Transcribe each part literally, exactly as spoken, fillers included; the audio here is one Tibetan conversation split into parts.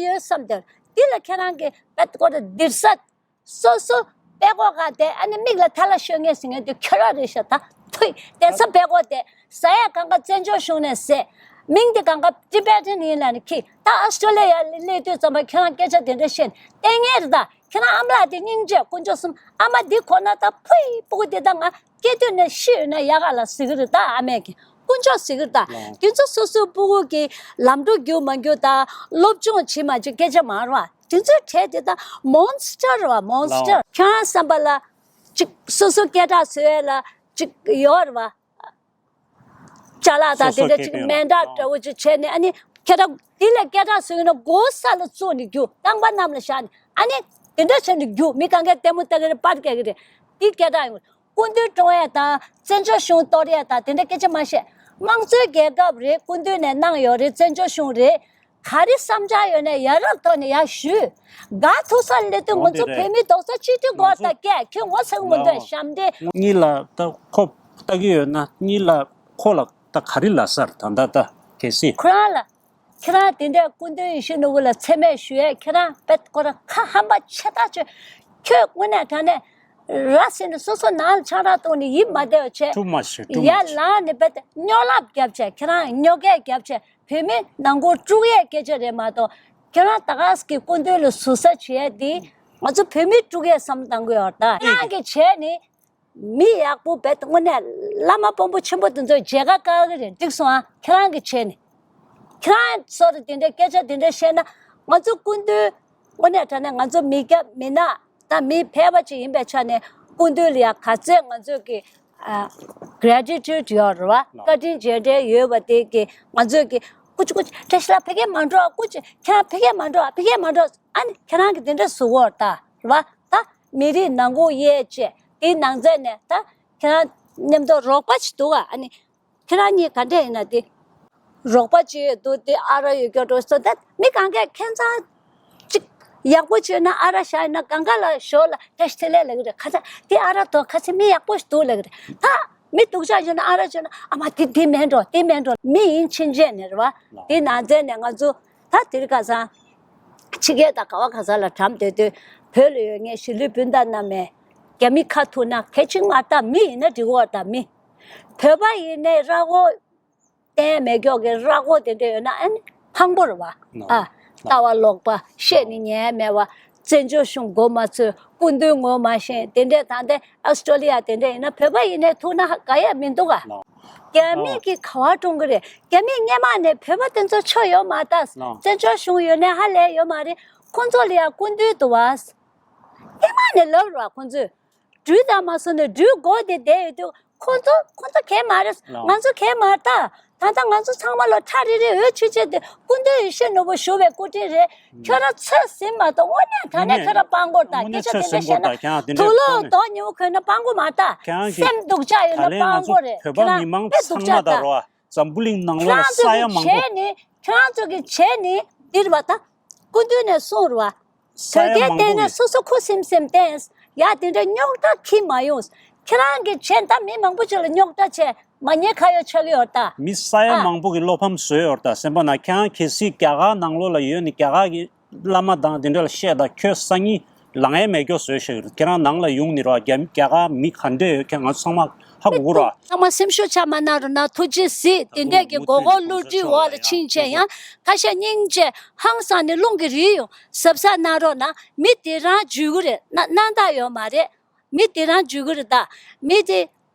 ཡོད་བསམ་དེར། འདི་ལ་ཁྱེད་རང་གི་པད་ཀོ་ར་འདིར་ས་སོ་སོ་པད་ཀོ་ག་དེ་ཨ་ནི་མིག་ལ་ཐལ་ལ་ཤོད་ངེས་ཟིན་ངེས་དེ་ཁྱོད་ར་རེད་ཤག་ད་ཐུས་དེ་ས་པད་ཀོ་དེ་ཟ་ཡ་གང་ག་བཙན་བྱོལ་གཞུང་ནས་ཟས། མིང་དེ་གང་ག་ཊི་བེ་ཊན་ཡིན་ལ་ནི་ཁྱི་ད་ཨ་སི་ཊོ་ལི་ཡ་ལ་སླེབས་དུས་ཙམ་པ་ཁྱེད་རང་སྐད་ཆ་དེ་འདྲ་བཤད་ནས་བསྟན་ངེས་རེད་ད། ཁྱེད་རང་ཨ་མ་ལགས་དེ་སྙིང་རྗེ་དཀོན་མཆོག་གསུམ། ཨ་མ་འདི་ཁོ་ན་ད་ཕུའི་སྤུ་གུ་འདི་ད་ང་སྐྱེ་དུས་ནས་ཤི་ཡོད་ན་ཡག་ག་ལ་ཟེར་གི་རེད་ད། ཨ་མས་ཀྱི་དཀོན་མཆོག་ཟེར་གི་རེད་ད། ལོ། དེ་ཚོ་སོ་སོའི་སྤུ་གུ་གི་ལམ་འགྲོ་རྒྱུག་མ་རྒྱུག་ད་སློབ་སྦྱོང་བྱེད་མ་བྱེད་སྐད་ཆ་མ་རེད་བ། དེ་ཚོའི་གྲས་དེ་ད་མོན་སི་ཊར་རེད་བ། མོན་སི་ཊར། ལོ། ཁྱེད་རང་བསམ་པ་ལ་ཅིག་སོ་སོ་སྐད་གྲགས་བཟོ་ཡས་ལ་ཅིག་ཡོད་རེད་བ། ཅ་ལག་དང་སོ་སོ་དེ་འདྲ་ཁེ་ཅིག་ཕན་མེ་མདའ་འདྲ་བོ་ཅིག་བྱས་ནས་ཨ་ནི་ཁྱེད་རང་དེ་ལས་སྐད་གྲགས་བཟོས་ཡོད་ན་མགོ་ས་ལ་བཙུགས་ནས་རྒྱུག་རྐང་པ་གནམ་ལ་བཞག་ནས་ཨ་ནི་དེ་འདྲ་བྱས་ནས་རྒྱུག་མི་གང་གས་ལྟད་མོ་ལྟ་གི་རེད། པར་རྒྱག་གི་རེད། དེ་སྐད་གྲགས་ཡོང་། སྐུ་མདུན་བཀྲོངས་ཡས་དང་བཙན་བྱོལ་གཞུང་གཏོར་ཡས་དང་དེ་འདྲ་སྐད་ཆ་མ་བཤད། དམངས་གཙོའི་རྒྱལ་ཁབ་རེད། སྐུ་མདུན་ནས་གནང་ཡོད་རེད། བཙན་བྱོལ་གཞུང་རེད། ག་རེ་བསམ་འཆར་ཡོད་ན་ཡ་རབས་ཐོག་ནས་ཡར་ཞུས། དགའ་ཐུག་ས་ལས་དུས་ང་ཚོ་བོད་མི་རྡོག་རྩ་གཅིག་སྒྲིལ་དགོས་ད་སྐད་ཁྱོད་ངོ་ཚ་གི་མི་འདུག་ཞབས་འདྲེན། གཉིས་ལ་ད་ཁོ་ལྟ་གི་ཡོད་ན་གཉིས་ལ་ཁོ་ལ་ད་ག་རེ་ལབ་ས་རེད་ད་ད་ད་གལ་སྲིད། ཁོ་རང་ལ་ཁྱེད་རང་དེ་འདྲའི་སྐུ་མདུན་ཡིད་བཞིན་ནོར་བུ་ལ་མཚན་སྨད་ཞུ་ཡས་ཁྱེད་རང་དཔེ་ཁོ་རང་ཁ་ཧམ་པ་ཆེ་ཐག་ཆོད། ཁྱོད་དངོས་གནས་དྲང་གནས་ར་ཟེར་ནས་སོ་སོ་ནང་ལ་ཆང་རག་བཏུང་ནས་ཡིད་མ་བདེ་བ་བྱས། Too much, too much. ཡར་ལངས་ནས་དཔེ་སྨྱོ་ལབ་བརྒྱབ་བྱས་ཁྱེད་རང་སྨྱོ་སྐད་བརྒྱབ་བྱས། བོད་མི་ནང་ཁུལ་དཀྲུག་ཡས་སྐད་ཆ་རེད་མ་གཏོགས། ཁྱེད་རང་ད་ག་ཟེ་གི་སྐུ་མདུན་ལ་ཟུར་ཟ་བྱེད་ཡས་འདི་ང་ཚོ་བོད་མི་དཀྲུག་ཡས་བསམ་བཏང་གི་ཡོད་ད། ཁྱེད་རང་གི་བྱས་ནི་མི་ཡག་པོ་བེད་དངོས་གནས་བླ་མ་དཔོན་པོ་ཆེན་པོ་དེ་ཚོས་མཇལ་ཁ་བཀའ་གི་རེད། འགྲིག་སོང་ཨ། ཁྱེད་རང་གི་བྱས་ནི་ཁྱེད་རང་སོ་རེ་དེ་འདྲའི་སྐད་ཆ་དེ་འདྲ་བཤད་ན་ང་ཚོ་སྐུ་མདུན་དངོས་གནས་དྲང་གནས་ང་ཚོ་མི་སྐྱ་མི་ནག་ད་མི་ཕལ་པ་ཅིག་ཡིན་པའི་ཆ་ནས་སྐུ་མདུན་ལ་ཡང་ག་ཚད་ང་ཚོས་ཀྱི་ཨ་gratitude ཡོད་རེད་བ། བཀའ་དྲིན་རྗེས་དྲན་ཡོད་པ་དེ་གི་ང་ཚོས་ཀྱི་ཀུ་ཅི་ཀུ་ཅི་བཀྲ་ཤིས་ལགས་ཕ་གིར་མ་འགྲོ་ཨ། ཀུ་ཅི་ཁྱེད་རང་ཕ་གིར་མ་འགྲོ་ཨ། ཕ་གིར་མ་འགྲོ། ཨ་ནི་ཁྱེད་རང་གི་དེ་འདྲ་ཟུག་གོ་ད་རེད་བ། ད་མི་རིགས་ནང་ཁུལ་དབྱེ་བཅས་དེའི་ནང་ཚན་ནས་ད་ཁྱེད་རང་མཉམ་དུ་རོགས་པ་ཅིག་འདུག་ག་ཨ་ནི། ཁྱེད་རང་གཉིས་ག་འདྲས་ཡིན་ན་དེ། རོགས་པ་ཅིག་ཡོད་འདུག་དེ་ཨ་ར་ཡོད་སྐྱོ་འགྲོ་སོ་ད་མི་གང་གས་ཁྱད་མཚར་ཅིག་ཡག་པོ་བྱས་ན་ཨ་ར་བཞག་ཡིན་ན་གང་ག་ལ་ཞོར་ལ་བཀྲ་ཤིས་བདེ་ལེགས་ལབ་ཀྱི་རེད། ཁ་ཚ་དེ་ཨ་ར་དོ་ཁ་ཚ་མི་ཡག་པོ་ཞིག་འདུག་ལབ་ཀྱི་རེད། ད་མི་སྡུག་ཅག་བྱས་ན་ཨ་ར་བྱས་ན་ཨ་མ་དེ་དེ་མེད་འགྲོ་དེ་མེད་འགྲོ་མི་ཡིན་ཕྱིན་ཆད་ནས་རེད་བ། དེ་ནང་ཚན་ནས་ང་ཚོ་ད་དེ་རིང་ཁ་སང་ཕྱི་རྒྱལ་དང་ག་བ་ག་ས་ལ་གྲམ་སྡོད་དུས་བོད་ལ་ཡོད་ངས་གཞིས་ལུས་སྤུན་ཟླ་རྣམས་ནས་རྒྱ་མི་ཁ་ཐུག་ན་གལ་ཆེན་མ་ལྟ་མི་ཡིན་ན་འགྲིག་གོ་ད་མི། བོད་པ་ཡིན་ནའི་ར་གོ་བསྟན་མེད་མགྱོགས་ཀྱི་ར་གོ་དེ་འདྲ་ཡོད་ན་ཨ་ནི་ཕངས་པོ་རེད་བ། ཨ། ལྟ་བ་ལོག་པ་བཤད་ནི་ཉན་མེད་བ། བཙན་བྱོལ་གཞུང་མགོ་མ་ཚོས་སྐུ་མདུན་ངོ་མ་ཤེས་དེ་འདྲས་ད་ལྟའི་ཨ་སི་ཀྲོ་ལི་ཡ་དེ་འདྲས་ཡིན་ན་བོད་པ་ཡིན་ནའི་ཐུག་ན་ཧ་ག་ཡ་མི་འདུག་ག་རྒྱ་མི་གི་ག་བ་བཀྲོང་གི་རེད། རྒྱ་མི་སྔས་མ་ནས་བོད་པ་དེ་ཚོ་ཆོ་ཡོད་མ་ད། བཙན་བྱོལ་གཞུང་ཡོད་ནའི་ཧ་ལས་ཡོད་མ་རེད། ཁོང་ཚོ་ལ་ཡ་སྐུ་མདུན་འདུག་བ། སྔས་མ་ནས་ལབ་ར་ཁོང་ཚོས། འགྲུལ་དང་མ་སོང་ནས་འགྲུལ་འགོ་དེ་བསྡད་ཡོད་དུས་ཁོང་ཚོ་ཁོང་ཚོ་གས་མ་རེད། ལགས། ང་ཚོ་གས་མ་རེད་ད། ད་ལྟ་ང་ཚོ་ཚང་མ་ལ་ཁྲ་རི་རི་འོད་ཆུ་ཆེ་དེ་སྐུ་མདུན་ཡིད་བཞིན་ནོར་བུ་ཞུ་བའི་སྐུ་དྲིན་རེད། ཁྱོད་རང་ཚོད་ཟིན་མ་གཏོགས་དངོས་གནས་དྲང་གནས་ཁྱོད་རང་སྤང་དགོས་ད། དངོས་གནས་སྐད་ཆ་དེ་འདྲ་བཤད་ན་ཁྱོད་རང་དེ་འདྲ་དུག་ལོག་དོག་ཉེ་བོ་གོན་ན་སྤང་དགོས་མ་ད། ཁྱེད་རང་གི་སེམས་སྡུག་ཅག་ཡོད་ན་ད་ལན་ང་སྤང་ཚོ་དགོས་རེད། བོད་པ་མི་མང་ཚང་མ་ད་རོ། འཛམ་བུ་གླིང་ནང་ལོགས་ལ་ས་ཡ་མང་པོ། ཁྱེད་རང་ཚོ་གི་བྱས་ནི་ཁྱེད་རང་ཚོ་གི་བྱས་ནི་འདིར་བ་ད། སྐུ་མདུན་ནས་གསུངས་རེད་བ། ས་ཡ་བོད་སྐད་མང་པོ་བསྟན་ན་གི་སོ་སོ་ཁུ་སིམ་སིམ་བསྟན། ཡ་དེ་འདྲ་རྙོག་དྲ་ཁྱི་མ་ཡོང་། ཁྱེད་རང་གི་བྱས་ད་མི་མང་པོ་ཅིག་ལ་རྙོག་དྲ་བྱས་མ་ཉེས་ཁ་གཡོག་ཆགས་ཀྱི་ཡོད་ད། མི་ས་ཡ་ཨ། མང་པོ་གི་བློ་ཕམ་བཟོས་ཡོད་ད། སེམས་པ་ན་ཁྱེད་རང་གལ་སྲིད་རྒྱ་གར་ནང་ལོགས་ལ་ཡོད་ནི་རྒྱ་གར་གི་བླ་མ་དང་དེ་འདྲ་ལ་བཤད་ད་ཁྱོད་སང་ཉིན་ལངས་ཡས་མེད་སྐྱོ་བཟོས་ཤག་རེད། ཁྱེད་རང་ནང་ལ་ཡོང་ནི་རོགས། རྒྱ་རྒྱ་གར་མི་ག་འདྲས་ཡོད་ཁྱེད་ང་ཚོ་ཚང་མ་ཧ་གོ་གོ་ར། ཚང་མ་སེམས་ཤུགས་ཆག་མ་གནང་རོགས་གནང་། ཐུགས་རྗེ་གཟིགས། དེ་འདྲས་ཀྱི་མགོ་སྐོར་བསླུ་བྲིད་འོག་ལ་ཕྱིན་བྱས་ཡང་ཁ་ཤས་སྙིང་རྗེ་ཧང་སངས་ནས་རླུང་གིས་རིལ་ཡོང་གཟབ་གཟབ་གནང་རོགས་གནང་། མི་དེ་རང་འཇུས་གི་རེད། ན་སྣང་དག་ཡོད་མ་རེད། མི་དེ་རང་འཇུས་གི་རེད་ད། མི་དེ་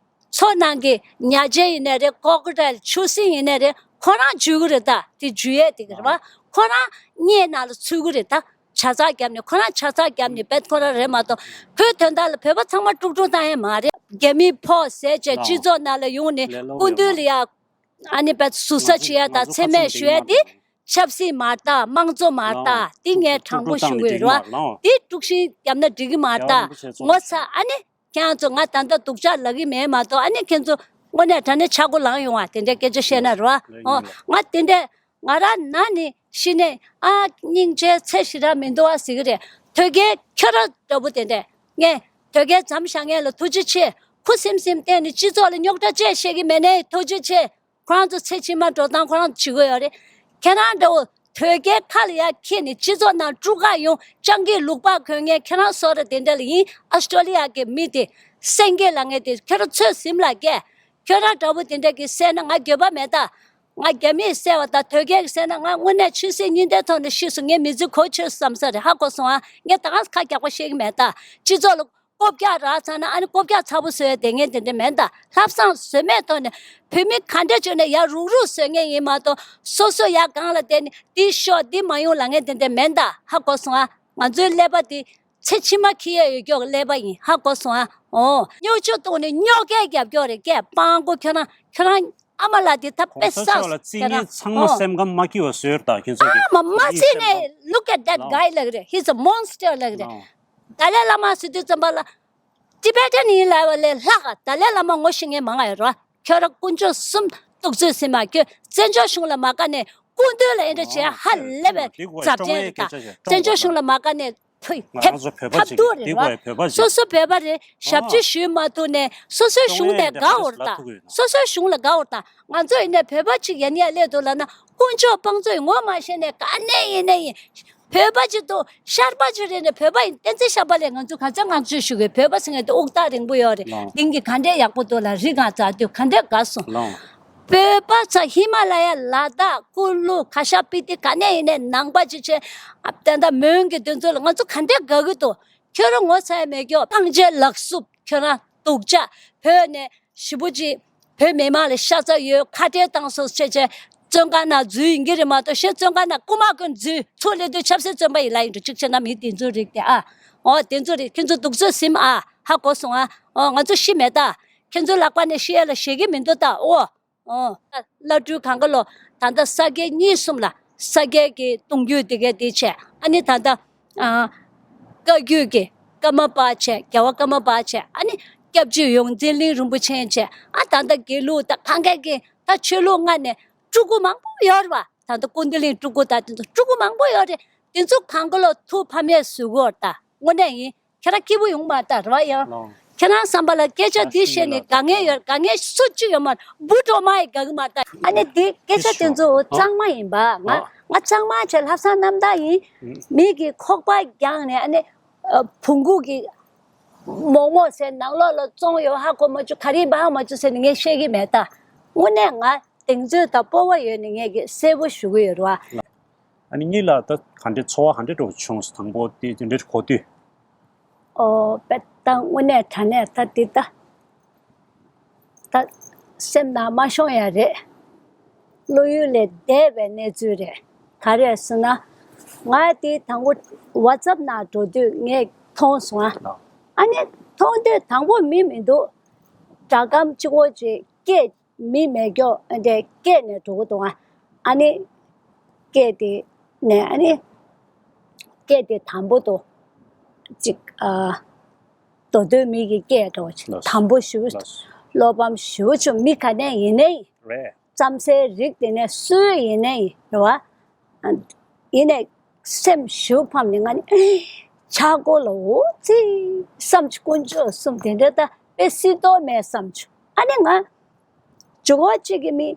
མཚོ་ནང་གི་ཉ་རྗེ་ཡིན་ནའི་རེད། ཀོ་ཀོ་ཌའིལ་ཆུ་སྲིན་ཡིན་ནའི་རེད། ཁོ་རང་འཇུས་གི་རེད་ད། དེ་འཇུ་ཡས་དེ་གི་རེད་བ། ཁོ་རང་གཉིད་ནང་ལ་ཚུད་གི་རེད་ད། ཆ་ཚང་བརྒྱབ་ནས་ཁོ་རང་ཆ་ཚང་བརྒྱབ་ནས་བེད་ཁོ་རང་རེད་མ་གཏོགས་ཁོའི་དོན་དག་ལ་བོད་པ་ཚང་མ་དཀྲུག་དཀྲུག་བཏང་ཡས་མ་རེད། རྒྱ་མི་ཕོགས་ཟས་བྱས་སྤྱི་ཚོགས་ནང་ལ་ཡོང་ནས་སྐུ་མདུན་ལ་ཡ་ཨ་ནི་བེད་ཟུར་ཟ་བྱེད་ཡ་དང་མཚན་སྨད་ཞུ་ཡ་དེ་ཆབ་སྲིད་མ་རེད་ད། དམངས་གཙོ་མ་རེད་ད། དེ་ངས་དྲང་པོ་ཞུ་གི་རེད་བ། དེ་དཀྲུག་ཤིང་བརྒྱབ་ན་འགྲིག་གི་མ་རེད་ད། ངོ་ཚ་ཨ་ནི་ཁྱེད་རང་ཚོ་ང་ད་ལྟ་སྡུག་ཅག་ལབ་གི་མེད་མ་གཏོགས་ཨ་ནི་ཁྱེད་ཚོ་དངོས་གནས་དྲང་གནས་ཆག་སྒོ་ལངས་ཡོང་བ་དེ་འདྲའི་སྐད་ཆ་བཤད་ན་རེད་བ། ཨོ་ང་དེ་འདྲའི། ང་རང་ན་ནི་ཤི་ནས་ཨ་སྙིང་རྗེ་ཚེ་ཞེ་དྲག་མི་འདུག་ཨ་ཟེར་གི་རེད། དོལ་རྒྱལ་ཁྱོད་རང་འདྲ་པོ་དེ་འདྲས་ངས་དོལ་རྒྱལ་མཚམས་བཞག་མཁན་ལ་ཐུགས་རྗེ་ཆེ། ཁུ་སིམ་སིམ་བསྟན་ནས་སྤྱི་ཚོགས་ལ་རྙོག་དྲ་ཅིག་བཤད་གི་མེད་ནའི་ཐུགས་རྗེ་ཆེ། ཁོ་རང་ཚོ་ཚེ་ཕྱི་མ་འགྲོ་སྟངས་ཁོ་རང་ཚོ་བྱེད་དགོས་ཡོད་རེད། ཁྱེད་རང་འདྲ་པོ་ དོལ་རྒྱལ་ཁ་ལ་ཡར་འཁྱེར་ནས་སྤྱི་ཚོགས་ནང་དཀྲུག་ཁ་ཡོང་། སྤྱང་ཀིའི་ལུག་པགས་གོན་མཁན་ཁྱེད་རང་བཟོ་འདྲ་དེ་འདྲ་ལ་ཡིན། ཨ་སི་ཊོ་ལི་ཡ་གི་མི་དེ་སེང་གེ་ལབ་མཁན་དེ་ཁྱོད་རང་ཚོད་ཟིན་ལ་སྐད། ཁྱོད་རང་འདྲ་པོ་དེ་འདྲ་གིས་བསད་ན་ང་འགྱོད་པ་མེད་ད། ང་རྒྱ་མིས་བསད་པ་དང་དོལ་རྒྱལ་གྱིས་བསད་ན་ང་དངོས་གནས་ཆོས་སྲིད་གཉིས་ལྡན་ཐོག་ནས་ཤི་སོང་། ངས་མི་ཚེ་གོ་ཆོད་བསམ་ས་རེད། ཧ་གོ་སོང་ཨ། ངས་ད་ག་ཁ་རྒྱག་པ་བཤད་ཀྱི་མེད་ད། སྤྱི་ཚོགས་ལ་ལྐོག་རྒྱག་རག་ཚར་ན་ཨ་ནི་ལྐོག་རྒྱག་ཚ་པོ་བཟོ་ཡ་དེ་ངས་དེ་འདྲ་མེད་ད། ལྷག་བསམ་ཟོལ་མེད་ཐོག་ནས་བོད་མི་ག་འདྲ་བྱུང་ན་ཡར་རུག་རུག་བཟོ་མཁན་ཡིན་མ་གཏོགས། སོ་སོ་ཡར་སྒང་ལ་བསྡད་ནས་འདི་ཤོག་འདི་མ་ཡོང་ལབ་མཁན་དེ་འདྲ་མེད་ད། ཧ་གོ་སོང་ཨ། ང་ཚོའི་ཀླད་པ་དེ་ཚེ་ཕྱི་མ་འཁྱེར་ཡ་ཡོད་སྐྱོ་གི་ཀླད་པ་ཡིན། ཧ་གོ་སོང་ཨ། འོ། རྙོག་ཆུ་བཏུང་ནས་རྙོག་སྐད་རྒྱབ་སྐྱོ་རེད། སྐད་སྤང་གོ། ཁྱོད་རང་ཁྱོད་རང་ཨ་མ་ལགས་དེ་ད་དཔེ་གོང་ས་མཆོག་ལ་བསྩལ་མཁན་ཚང་མ་སེམས་ཁམས་མ་སྐྱིད་པ་བཟོས་ད་ཁྱེད་ཚོ་གི། ཨ་མ་མ་སྲིད་ནས་look at that guy ལབ་རེད། He's a monster ལབ་རེད། ཏཱ་ལའི་བླ་མ་ཟེར་དུས་ཙམ་པ་ལ་ཊི་བེ་ཊན་ཡིན་ལབ་པ་ལས་ལྷག་ག་ཏཱ་ལའི་བླ་མ་ངོ་ཤེས་མཁན་མང་ང་ཡོད་རེད། ཁྱོད་རང་དཀོན་མཆོག་གསུམ་གཏུག་ཚོད་ཟིན་མ། ཁྱོད་བཙན་བྱོལ་གཞུང་ལ་མ་དགའ་ནས་སྐུ་མདུན་ལ་ཨེ་འདྲ་བྱས་ཧ་ལས་པའི་ཛབ་ཅན་རེད་ད། བཙན་བྱོལ་གཞུང་ལ་མ་དགའ་ནས་ཕུ་ཐབ་ཐབ་སྡུག་རེད་བ། སོ་སོ་བོད་པ་རེད། ཞབས་ཕྱི་ཞུས་མ་ཐུབ་ནས་སོ་སོའི་གཞུང་ནས་དགའ་འོར་ད། སོ་སོའི་གཞུང་ལ་དགའ་འོར་ད། ང་ཚོ་ཡིན་ནས་བོད་པ་གཅིག་ཡན་ཡ་སླེབས་འདུག་ལབ་ན་དཀོན་མཆོག་དཔང་བཙུགས་ངོ་མ་ཤེས་ནས་ག་ནས་ཡིན་ནས་ཡིན། བོད་པ་ཅིག་ཏུ་ཤར་པ་ཅིག་རེད་ནས་བོད་པ་ཡིན། བསྟན་འཛིན་ཤར་པ་ལས་ང་ཚོ་ག་ཚད་བསྔགས་བརྗོད་ཞུ་དགོས། བོད་པ་ཟེར་མཁན་དེ་དབུགས་ཐག་རིང་པོ་ཡོད་རེད། ལགས། དེང་གི་ག་འདྲས་ཡག་པོ་འདུག་ལ་རི་སྒང་འཛེགས་དུས་ག་འདྲས་དགའ་སོང་། ལགས། བོད་པ་ཚ་ཧི་མ་ལ་ཡ་ལ་དྭགས་ཀུ་ལུ་ཁ་ཤ་པི་ཏི་ག་ནས་ཡིན་ནས་ནང་པ་ཅིག་བྱས། ཨ་ད་ལྟ་མོན་གྱི་དེ་ཚོ་ལ་ང་ཚོ་ག་འདྲས་དགའ་གི་འདུག་ཁྱོད་རང་ངོ་ཚ་ཡ་མེད་ཀྱོག་ཐང་ཆེན་ལག་སུབ་ཁྱོད་རང་སྡུག་ཅག་བོད་ནས་ཞེ་པོ་ཅིག་བོད་མི་མང་ལ་ཤ་ཚ་ཡོད། ཁ་བྲལ་བཏང་སོང་བྱས་བྱས་བཙོན་ཁང་ནང་འཛུལ་ཡིན་གྱི་རེད་མ་གཏོགས་གཞན་བཙོན་ཁང་ནང་རྐུ་མ་རྐུ་འཛུལ་ཚུར་སླེབས་དུས་ཆབ་སྲིད་བཙོན་པ་ཡིན་ལ་ཡིན་འགྲོ་གཅིག་བྱས་ན་མི་དེ་ཚོའི་རིགས་དེ་ཨ། འོ་དེ་ཚོ་རེད། ཁྱེད་ཚོ་སྡུག་ཚོད་ཟིན་ཨ། ཧ་གོ་སོང་ཨ། འོ་ང་ཚོ་ཤི་མེད་ད། ཁྱེད་ཚོའི་ལག་པ་ནས་ཤི་ཡ་ལ་ཞེད་ཀྱི་མི་འདུག་ད། འོ། འོ། བླ་སྤྲུལ་གང་ག་ལོ་ད་ལྟ་ས་སྐྱ་གཉིས་གསུམ་ལ་ས་སྐྱའི་གི་གཏོང་རྒྱུ་དེ་ག་དེ་བྱས། ཨ་ནི་ད་ལྟ་ཨ་བཀའ་བརྒྱུད་ཀྱི་ཀརྨ་པ་བྱས། རྒྱལ་བ་ཀརྨ་པ་བྱས། ཨ་ནི་སྐྱབས་རྗེ་ཡོངས་འཛིན་གླིང་རིན་པོ་ཆེ་བྱས། ཨ་ད་ལྟ་དགེ་ལུགས་ད་གང་ག་གི་ད་ཆོས་ལུགས་ལྔ་ནས་སྤྲུལ་སྐུ་མང་པོ་ཡོད་རེད་བ། ད་ལྟ་ཀུན་ཏི་ལིང་སྤྲུལ་སྐུ་ད་དེ་ཚོ་སྤྲུལ་སྐུ་མང་པོ་ཡོད་རེད། དེ་ཚོ་གང་ག་ལོ་ཐུགས་ཕམ་ཡས་བཟོ་གི་ཡོད་རེད་ད། དངོས་གནས་ཡིན། ཁྱེད་རང་སྐྱིད་པོ་ཡོང་མ་ད་རེད་བ་ཡང་། ལགས། ཁྱེད་རང་བསམ་པ་ལ་སྐད་ཆ་འདི་བཤད་ནས་དགའ་ངེས་ཡོད། དགའ་ངེས་སུ་གཅིག་ཡོད་མ་རེད། འབུ་གྲོག་མ་ཡི་དགའ་གི་མ་ད། ཨ་ནི་འདི་སྐད་ཆ་དེ་ཚོ་གཙང་མ་ཡིན་པ། ང་ང་གཙང་མ་བྱས་ལྷག་བསམ་རྣམ་དག་ཡིན། མི་གི་ཁོག་པ་རྒྱག་ནས་ཨ་ནི་བོང་གུ་གི་མོག་མོག་ཟེར་ནང་ལོགས་ལ་བཙོང་ཡོད་ཧ་གོ་མ་བཅུག་ག་རེ་ཡིན་པ་ཧ་མ་བཅུག་ཟེར་ནས་ངས་བཤད་གི་མེད་ད། དངོས་གནས་ང་གདེང་ཚོད་དང་སྤོབས་པ་ཡོད་ནས་ངས་གི་གསལ་པོ་ཞུ་གི་ཡོད་རེད་བ། ཨ་ནི་གཉིས་ལ་ད་ག་འདྲའི་ཚོར་བ་ག་འདྲའི་འདྲ་བོ་བྱུང་སོང་། དང་པོ་དེ་དེ་འདྲའི་གོ་དུས། ཨོ་པད་ད་དངོས་གནས་དྲང་གནས་ད་འདི་ད་ད་སེམས་ནང་མ་ཤོང་ཡ་རེད། བློ་ཡུལ་ལས་འདས་པའི་གནས་ཚུལ་རེད། ག་རེ་ཟེར་ན་ང་དེ་དང་པོ་ཝ་ཙབ་ནང་འགྲོ་དུས་ངས་མཐོང་སོང་ཨ། ཨ་ནི་མཐོང་དུས་དང་པོ་མི་མི་འདུག་སྒྲ་སྒམ་གཅིག་པོ་ཅིག་སྐད། མི་མེད་སྐྱོ་འདྲའི་སྐད་ནས་འགྲོ་གི་འདུག་ཨ། ཨ་ནི་སྐད་དེ་ནས་ཨ་ནི་སྐད་དེ་དང་པོ་དུ་ཅིག་ཨ་མདོ་སྟོད་མི་གི་སྐད་འདྲ་བོ་ཅིག་ལགས། དང་པོ་ཞུ། ལགས། བློ་ཕམ་ཞུ་ཆུ་མི་ག་ནས་ཡིན་ནའི་རེད། བཙམ་སའི་རིགས་དེ་ནས་སུ་ཡིན་ནའི་རེད་བ། ཡིན་ནའི་སེམས་ཞུ་ཕམ་ནས་ང་ནི་ཆག་སྒོ་ལ་འོ་ཙི་བསམ་ཆུ་དཀོན་མཆོག་གསུམ་དེ་འདྲ་ད་དཔེ་སྲིད་དོ་མེད་བསམ་ཆུ་ཨ་ནི་ང་ཇོ་བོ་གཅིག་གི་མི་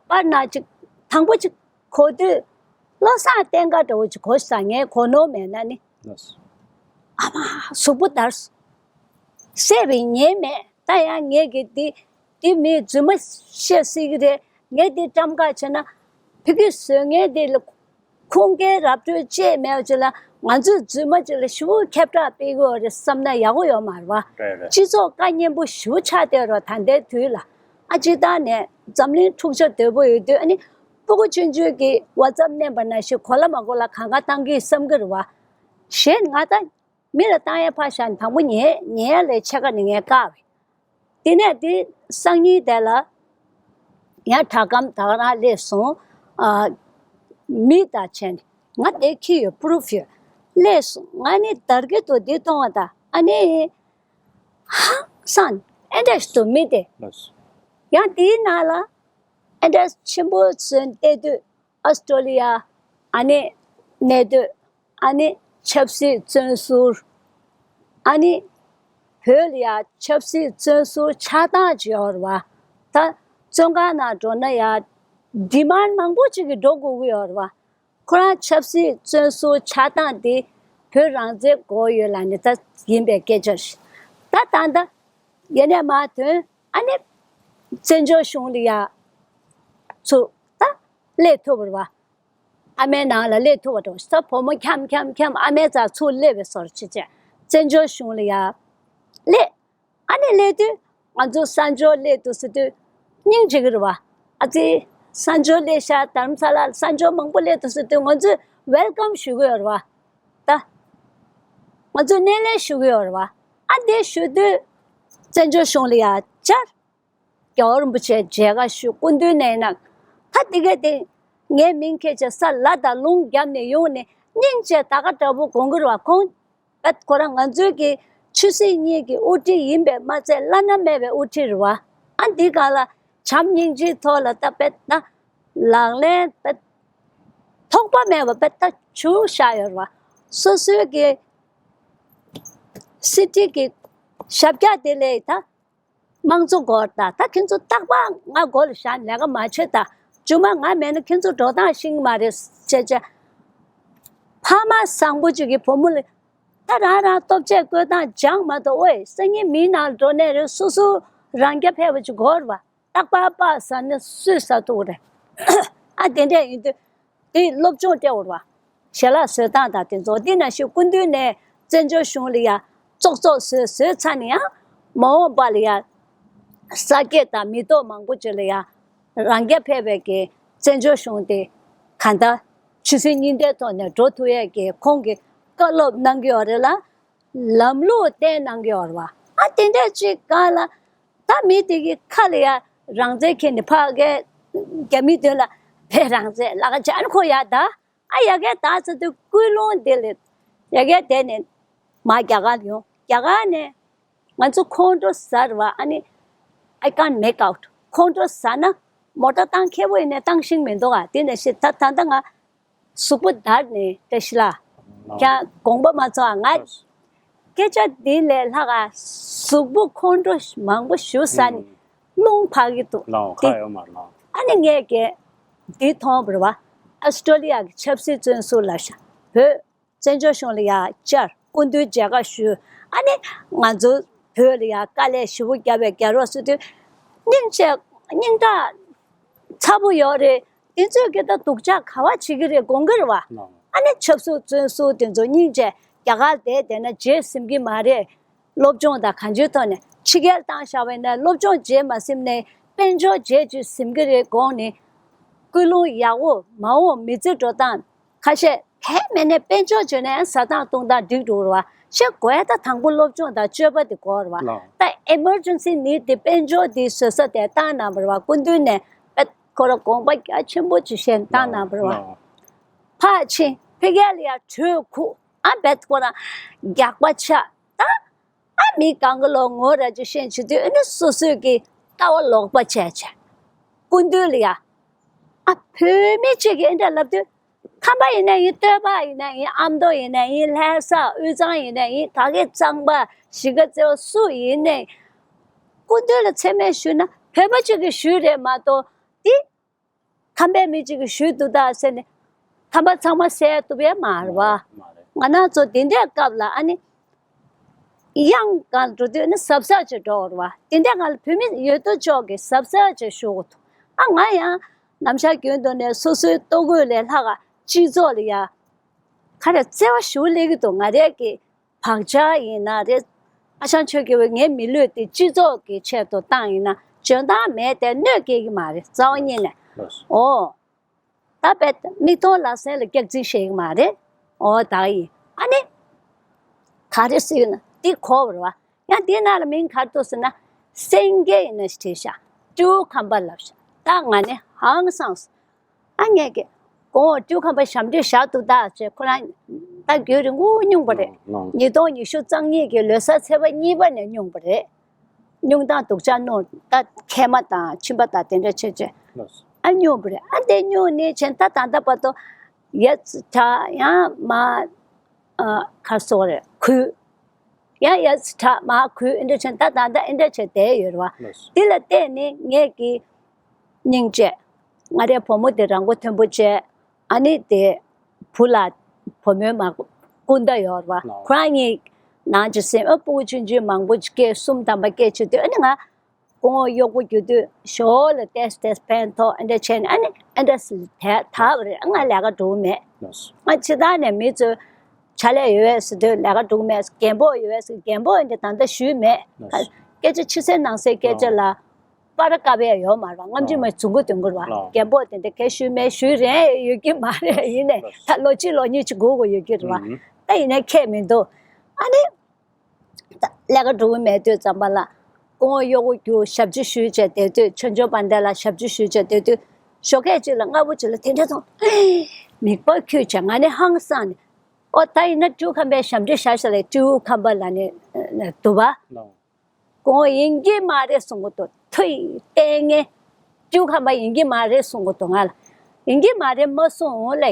པར་ན་ཅིག་དང་པོ་ཅིག་གོ་དུས་བློ་བཟང་བསྟན་དགའ་འདྲ་བོ་ཅིག་གོ་ཤག་ངས་གོ་ནོར་མེད་ན་ནི། ལགས། ཨ་མ་གཟུགས་པོ་འདར་སོང་། བསད་པའི་ཉེན་མེད། ད་ཡང་ངས་གི་འདི་འདི་མི་རྫུན་མ་བཤད་སྲིད་ཀྱི་རེད། ངས་འདི་བཀྲམ་ག་བྱས་ན་ཕ་གི་བཟོས་ངས་འདི་ལ་ཁུངས་སྐྱེལ་ར་སྤྲོད་བཅས་མེད་པ་ཅིག་ལ་ང་ཚོས་རྫུན་མ་ཅིག་ལ་ཞེ་པོ་ཁྱབ་བསྒྲགས་སྤེལ་གི་ཡོད་རེད་བསམ་ན་ཡག་པོ་ཡོད་མ་རེད་བ། རེད་རེད། སྤྱི་ཚོགས་དཀའ་ངལ་པོ་ཞེ་པོ་ཆགས་བསྡད་རོགས་ད་ལྟའི་དུས་ལ། ཨ་སྤྱིར་བཏང་ནས་འཛམ་གླིང་འཁྲུག་ཆ་དོད་པོ་ཡོད་དུས་ཨ་ནི་སྤུ་གུ་ཆུང་ཆུང་གིས་ཝ་ཙབ་མནན་པ་ནང་བཞིན་གོ་ལ་མ་གོ་ལ་གང་ག་བཏང་གི་བསམ་གི་རེད་བ། གཞན་ང་ད་མི་ལ་བཏང་ཡ་ཕར་བཞག་ནས་དང་པོ་ཉལ་ཉལ་ཡ་ལས་ཕྱེད་ཀ་ནས་ངས་བཀག་བས། དེ་ནས་དེ་སང་ཉིན་དེ་ལ་ཡང་དྲ་སྒམ་ད་ག་རང་སླེབས་སོང་། ཨ་མི་དང་བྱས་ནས་ང་དེ་ཁྱི་ཡོད་པུ་རུབ་ཡོད་སླེབས་སོང་། ང་ནི་དར་གི་འདུག་འདི་མཐོང་བ་དང་ཨ་ནི་ཧང་སང་ཨེ་འདྲ་ཞིག་འདུག་མི་དེ། ལགས་སོ། ཡང་དེའི་ནང་ལ་ཨེ་འདྲ་ཆེན་པོ་ཚོས་བལྟས་དུས་ཨ་སི་ཀྲོ་ལི་ཡ་ཨ་ནི་གནས་སྡོད། ཨ་ནི་ཆབ་སྲིད་བཙོན་ཟུར། ཨ་ནི་བོད་ལ་ཡ་ཆབ་སྲིད་བཙོན་ཟུར་ཆགས་སྟངས་ཅིག་ཡོད་རེད་བ། ད་བཙོན་ཁང་ནང་འགྲོ་ན་ཡ་ཌི་མཱན་མང་པོ་ཅིག་གིས་འགྲོ་དགོས་ཀྱི་ཡོད་རེད་བ། ཁོ་རང་ཆབ་སྲིད་བཙོན་ཟུར་ཆགས་སྟངས་དེ་བོད་རང་བཙན་དགོས་ཡོད་ལབ་ནས་ད་ཡིན་པའི་སྐད་ཆ་རེད། ད་ད་ད་ཡིན་ནས་མ་ཐོན་ཨ་ནི་བཙན་བྱོལ་གཞུང་ལ་ཡ་ཚུར་ད་སླེབས་ཐུབ་པ་རེད་བ། ཨ་མའི་ནང་ལ་སླེབས་ཐུབ་པ་རེད་བ། ད་བུ་མོ་འཁྱམ་འཁྱམ་འཁྱམ་ཨ་མའི་རྩར་ཚུར་སླེབས་པའི་བཟོ་འདྲ་བྱས་བྱས་བཙན་བྱོལ་གཞུང་ལ་ཡ་སླེབས། ཨ་ནི་སླེབས་དུས་ང་ཚོ་གསར་འབྱོར་སླེབས་འདུག་ཟེར་དུས་སྙིང་རྗེ་གི་རེད་བ། ཨ་ཙི། གསར་འབྱོར་སླེབས་ཤག་རྡ་རམ་ས་ལ་ལ་གསར་འབྱོར་མང་པོ་སླེབས་འདུག་ཟེར་དུས་ང་ཚོས་ཝེལ་ཀམ་ཞུ་གི་ཡོད་རེད་བ། ད་ང་ཚོས་སྣེ་ལེན་ཞུ་གི་ཡོད་རེད་བ། ཨ་འདི་ཞུ་དུས་བཙན་བྱོལ་གཞུང་ལ་ཡ་བཅར། རྒྱལ་བ་རིན་པོ་ཆེ་མཇལ་ཁ་ཞུ། སྐུ་མདུན་ནས་ན་ད་འདི་གས་དེ་ངའི་མིང་ཁྱེར་བྱས་ས་ལ་དང་ལུང་བརྒྱབ་ནས་ཡོང་ནས་སྙིང་རྗེ་ད་ག་འདྲ་པོ་དགོངས་ཀྱི་རེད་བ། ཁོང་ད་ཁོ་རང་ང་ཚོའི་གི་ཆོས་སྲིད་གཉིས་ཀྱི་དབུ་ཁྲིད་ཡིན་པས་མ་ཚད་བླ་ན་མེད་པའི་དབུ་ཁྲིད་རེད་བ། ཨ་འདི་ག་ལ་བྱམས་སྙིང་རྗེའི་ཐོག་ལ་ད་དཔེ་ད་ལག་ལེན་དཔེ་ཐོགས་པ་མེད་པ་དཔེ་ད་བྱུག་བཞག་ཡོད་རེད་བ། སོ་སོའི་གི་སྲིད་ཁྲི་གི་ཞབས་བཀྱག་དེ་ལས་ད་དམངས་གཙོ་སྐོར་དང་ད་ཁྱེད་ཚོ་རྟག་པར་ང་མགོ་ལ་བཞག་ལས་ཀ་མ་བྱེད་དང་། རྗེས་མ་ང་མེད་ན་ཁྱེད་ཚོ་འགྲོ་སྟངས་ཤེས་ཀྱི་མ་རེད་བྱས་བྱས། ཕ་མ་བཟང་པོ་ཅིག་གི་བུ་མོ་ལ་ད་རང་རང་ལྟོ་ཆས་བཀོལ་སྟངས་སྦྱངས་མ་གཏོགས། ཨོའི་སང་ཉིན་མིའི་ནང་ལ་འགྲོ་ནའི་རེད། སོ་སོ་རང་རྐྱ་འཕེར་བ་ཅིག་དགོས་རེད་བ། རྟག་པར་པ་ཟ་ན་སུས་ཟ་ཐུབ་རེད། ཨ་དེ་འདྲས་ཡིན་དུས་དེ་སློབ་སྦྱོང་སྤྲད་འོར་བ། ཞལ་ལག་བཟོ་སྟངས་དང་དེ་ཚོ། འདི་ནང་བཞིན་སྐུ་མདུན་ནས་བཙན་བྱོལ་གཞུང་ལ་ཡ་ཙོག་ཙོག་བཟོས་བཟོས་ཚར་ནས་ཡང་མ་འོངས་པ་ལ་ཡ་ས་སྐྱེས་དང་མི་ཐོག་མང་པོ་ཅིག་ལ་ཡ་རང་རྐྱ་འཕེར་བའི་གི་བཙན་བྱོལ་གཞུང་དེ་གང་ལྟར་ཆུ་ཚོད་གཉིས་ལྡན་ཐོག་ནས་འགྲོ་ཐུབ་ཡས་ཀྱི་ཁོང་གི་བཀའ་སློབ་གནང་གི་ཡོད་རེད་ལ། ལམ་ལུགས་བསྟན་གནང་གི་ཡོད་རེད་བ། ཨ་དེ་འདྲས་ཅིག་གང་ལ། ད་མི་དེ་གི་ཁ་ལ་ཡ་རང་བཙན་ཁྱེར་ནས་ཕ་གིའི་རྒྱ་མིའི་མདུན་ལ་བོད་རང་བཙན་ལབ་ཀ་བྱས་ཨ་ནི་ཁོ་ཡ་ད། ཨ་ཡ་གིར་ད་ཚོ་དུས་ཀུན་སློང་དེ་ལས་ཡ་གིར་དེ་ནས་མ་རྒྱ་གར་ཡོང་། རྒྱ་གར་ནས་ང་ཚོ་ཁོང་ཁྲོ་ཟ་རེད་བ། ཨ་ནི་I can't make out. ཁོང་ཁྲོ་ཟ་ན་མོ་ཊ་བཏང་ཁེ་པོ་ཡིན་ནས་བཏང་ཤེས་མི་འདུག་ཨ། དེ་ནས་ཤི་ད་ད་ལྟ་ང་གཟུགས་པོ་འདར་ནས་བཀྲ་ཤིས་ལགས། ཁྱེད་དགོངས་པ་མ་ཚོམ་ཨ། ང་སྐད་ཆ་འདི་ལས་ལྷག་ག་གཟུགས་པོ་ཁོང་ཁྲོ་མང་པོ་ཞེ་དྲག་ཟ་ནས་རླུང་འཕར་གྱི་འདུག་ལགས་ཁ་ཡོད་མ་རེད་ལགས། ཨ་ནི་ངས་ཀྱིས་འདི་མཐོང་བ་རེད་བ། ཨ་སི་ཀྲོ་ལི་ཡ་གི་ཆབ་སྲིད་བཙོན་ཟུར་ལབ་ཤག་བོད་བཙན་བྱོལ་གཞུང་ལ་ཡ་བཅར། སྐུ་མདུན་མཇལ་ཁ་ཞུས། ཨ་ནི་ང་ཚོ་བོད་ལ་ཡ་དཀའ་ལས་ཞེ་པོ་བརྒྱབ་པའི་རྒྱལ་རོགས་ཟེར་དུས་སྙིང་རྗེ་སྙིང་ཁྲག་ཚ་པོ་ཡོད་རེད། དེ་ཚོས་ཀྱི་ད་སྡུག་ཅག་ག་བ་བྱེད་ཀྱི་རེད་དགོངས་ཀྱི་རེད་བ། ཨ་ནི་ཆབ་སྲིད་བཙོན་ཟུར་དེ་ཚོ་སྙིང་རྗེ་རྒྱ་གར་བསྡད་བསྡད་ན་བརྗེད་ཟིན་གྱི་མ་རེད། སློབ་སྦྱོང་དང་གང་ཅིའི་ཐོག་ནས་ཕྱི་རྒྱལ་བཏང་བཞག་པ་ཡིན་ན་སློབ་སྦྱོང་བརྗེད་མ་ཟིན་ནའི་དཔལ་འབྱོར་བརྗེད་ཅིག་ཟིན་གྱི་རེད་དགོངས་ནས། ཀུན་སློང་ཡག་པོ་མ་འོངས་མི་ཚེ་འགྲོ་སྟངས་ཁ་ཤས་གལ་མེད་ནས་དཔལ་འབྱོར་བརྗེད་ནའི་ཟ་སྟངས་བཏུང་སྟངས་འགྲིག་འགྲོ་རེད་བ། ཤེས་དགོས་ཡ་ད་དང་པོ་སློབ་སྦྱོང་དང་སྤྱོད་པ་དེ་དགོས་རེད་བ། ལགས། ད་ཨེ་མར་ཇེན་སི་ནི་དེ་དཔལ་འབྱོར་དེ་བཟོ་ས་དེ་བཏང་གནང་བ་རེད་བ། སྐུ་མདུན་ནས་དཔེ་ཁོ་རང་དགོངས་པ་རྒྱ་ཆེན་པོ་ཅིག་བཞེས་བཏང་གནང་བ་རེད་བ། ལགས། ཕར་ཕྱིན་ཕ་གི་ལ་ཡ་དྲོད་ཁུག་ཨ་བེད་ཁོ་རང་རྒྱགས་པ་ཆགས་ད། ཨ་མི་གང་གི་ལོ་ངོ་ར་ཅིག་ཤེས་བྱེད་དུས་ཨ་ནི་སོ་སོའི་གི་ལྟ་བ་ལོག་པ་བྱས་བྱས། སྐུ་མདུན་ལ་ཡ། ཨ་བོད་མི་གཅིག་གིས་ཨེ་འདྲ་ལབ་དུས། ཁམས་པ་ཡིན་ན་ཡིན། སྟོད་པ་ཡིན་ན་ཡིན། ཨ་མདོ་ཡིན་ན་ཡིན། ལྷ་ས་དབུས་གཙང་ཡིན་ན་ཡིན། ག་གི་གཙང་པ་གཞིས་ཀ་རྩེ་བ་སུ་ཡིན་ནའི། སྐུ་མདུན་ལ་མཚན་སྨད་ཞུས་ན་བོད་པ་གཅིག་གིས་ཞུས་རེད་མ་གཏོགས་འདི། ཁམས་པའི་མི་གཅིག་གིས་ཞུས་འདུག་ད་ཟེར་ནས་ཁམས་པ་ཚང་མ་བསད་ཐུབ་ཡས་མ་རེད་བ། མ་རེད། ང་རང་ཚོ་དེ་འདྲའི་སྐབས་ལ་ཨ་ནི་གཡང་གང་འགྲོ་དུས་ནི་གཟབ་གཟབ་བྱས་འགྲོ་བ་རེད་བ། དེ་འདྲའི་སྐབས་ལ་བོད་མི་ཡོད་དོ་ཅོག་གིས་གཟབ་གཟབ་བྱས་ཞུ་དགོས་འདུག་ཨ་ང་ཡང་ནམ་ཞག་རྒྱུན་དུ་ནས་སོ་སོའི་ལྟོ་གོས་ལས་ལྷག་ག་སྤྱི་ཚོགས་ལ་ཡ་ག་རེ་བརྩེ་བ་ཞུ་སླེབས་ཀྱི་འདུག་ང་རང་གི་བག་ཆགས་ཡིན་ན་རེད། ཨ་ཞང་ཆོས་སྐྱིད་པས་ངའི་མི་ལུས་འདི་སྤྱི་ཚོགས་ཀྱི་ཆེད་དུ་བཏང་ཡིན་ན་འཇོན་ཐང་མེད་དེ་གནོད་སྐྱེལ་གྱི་མ་རེད་རྩ་བ་ཉིད་ནས། ལགས་སོ། ཨོ། ད་བས་མིག་མཐོང་ལག་ཟིན་ལ་སྐྱག་རྫུན་བཤད་ཀྱི་མ་རེད། ཨོ་ད་ཡིན་ཨ་ནི། ག་རེ་ཟེར་ན་འདི་གོ་བ་རེད་བ། ཡང་འདི་ནང་ལ་མིང་ག་རེ་འདུག་ཟེར་ན། སེང་གེ་ཡིན་ན་ཞིག་བྲིས་ཤག་ཀྲུའུ་ཁམས་པ་ལབ་ཤག་ད་ང་ནི་ཧང་སངས་སོང་། ཨ་ངས་ཀྱི། གོང་འོག་ཀྲུའུ་ཁམས་པ་ཞབས་འདྲེན་བཞག་འདུག་ད་ཅེས་ཁོ་རང་ད་རྒྱུན་རིང་པོ་སྙུང་པ་རེད། ནང་ནང་། ཉིས་སྟོང་ཉི་ཤུ་རྩ་གཉིས་ཀྱི་ལོ་གསར་ཚེས་པ་གཉིས་པ་ནས་སྙུང་པ་རེད། སྙུང་སྟངས་སྡུག་ཅག་སྣུར་ད་མཁལ་མ་དང་མཆིན་པ་དང་དེ་འདྲ་བྱས་བྱས། ལགས་སོ། ཨ་སྙུང་པ་རེད། ཨ་དེ་སྙུང་ནས་བྱས་ད་ད་ལྟ་བར་དུ་ཡ་ཙི་ད་ཡང་མ་ཨ་ག་རེ་ཟེར་དགོས་རེད། གུས། ཡང་ཡ་ཙི་ད་མ་གུས་ཨེ་འདྲ་བྱས་ད་ད་ད་ཨེ་འདྲ་བྱས་བསྡད་ཡོད་རེད་བ། ལགས་སོ། དེ་ལ་བལྟས་ནས་ངས་ཀྱི་སྙིང་རྗེ། ང་རའི་བུ་མོ་དེ་རང་མགོ་མཐོན་པོ་བྱས། ཨ་ནི་དེ་ བུ་ལ་བུ་མོའི་མ་སྐུ་ཟླ་ཡོད་རེད་བ། ལགས། ཁོ་རང་གཉིས་ནང་གི་སེམས། ཨ། སྤུ་གུ་ཆུང་ཆུང་མང་པོ་སྐྱེས། གསུམ་ཐམ་པ་སྐྱེས་བྱེད་དུས། ཨ་ནི་ང་སྐུ་ངོ་གཡོག་པོ་རྒྱུག་དུས་ཞོར་ལ་ཏོག་ཙམ་ཏོག་ཙམ་ཕན་ཐོགས། ཨ་འདྲ་བྱས་ནས། ཨ་ནི་ཨ་འདྲ་དེ་དར་བ་རེད། ང་ལས་ཀ་འགྲོ་གི་མེད། ལགས། ང་སྤྱིར་བཏང་ནས་མི་ཚོས་ཕྱག་ལས་ཡོད་ཟེར་དུས་ལས་ཀ་འགྲོ་གི་མེད། རྒན་པོ་ཡོད་ཟེར། རྒན་པོ་འདི་ད་ལྟ་ཞུས་མེད། ལགས། སྐད་ཆ་ཕྱི་གསལ་ནང་གསལ་སྐད་ཆ་ལ། ལགས། པར་བཀབ་ཡ་ཡོད་མ་རེད། ལགས། རྔམ་བརྗིད་མ་རྫུན་གོ་དོན་གོ་རེད་བ། ལགས། རྒན་པོ་དེ་འདྲ་གས་ཞུས་མེད། ཞུས་རན་ཡོད་ཀྱི་མ་རེད། ཡིན་ནའི། ལགས། ད་ལོ་གཅིག་ལོ་གཉིས་ཅིག་སྒུག་དགོས་ཡོད་ཀྱི་རེད་བ། ཨུ་ཧུམ། ད་ཡིན་ནའི་ཁྱད་མི་འདུག་ཨ་ནི། ད་ལས་ཀ་འགྲོ་གི་མེད་དུས་ཙམ་པ་ལ། སྐུ་ངོ་གཡོག་པོ་རྒྱུག་ཞབས་ཕྱི་ཞུས་བྱས་བསྡད་དུས། ཆོས་འབྱོར་དཔལ་ལྡན་ལགས་ཞབས་ཕྱི་ཞུས་བྱས་བསྡད་དུས། ཞོགས་ཀས་ཅིག་ལ་སྔ་པོ་ཅིག་ལ་དེ་འདྲ་སོང་། མིག་པ་འཁྱུད་བྱས། ང་ནི་ཧང་སངས་ནས། ཨོ། ད་ཡིན་ན་སྤྲུལ་ཁང་པའི་ཞབས་འདྲེན་བཞག་ཤག་ལབ། སྤྲུལ་ཁང་པ་ལ་ནི་འདུག་བ། ལགས། སྐུ་ངོ་ཡིན་གྱི་མ་རེད་གསུང་གི་འདུག་ཐུགས་ལྟས་ངན། སྤྲུལ་ཁང་པ་ཡིན་གྱི་མ་རེད་གསུང་གི་འདུག་ང་ལ། ཡིན་གྱི་མ་རེད་མ་གསུང་ལབ།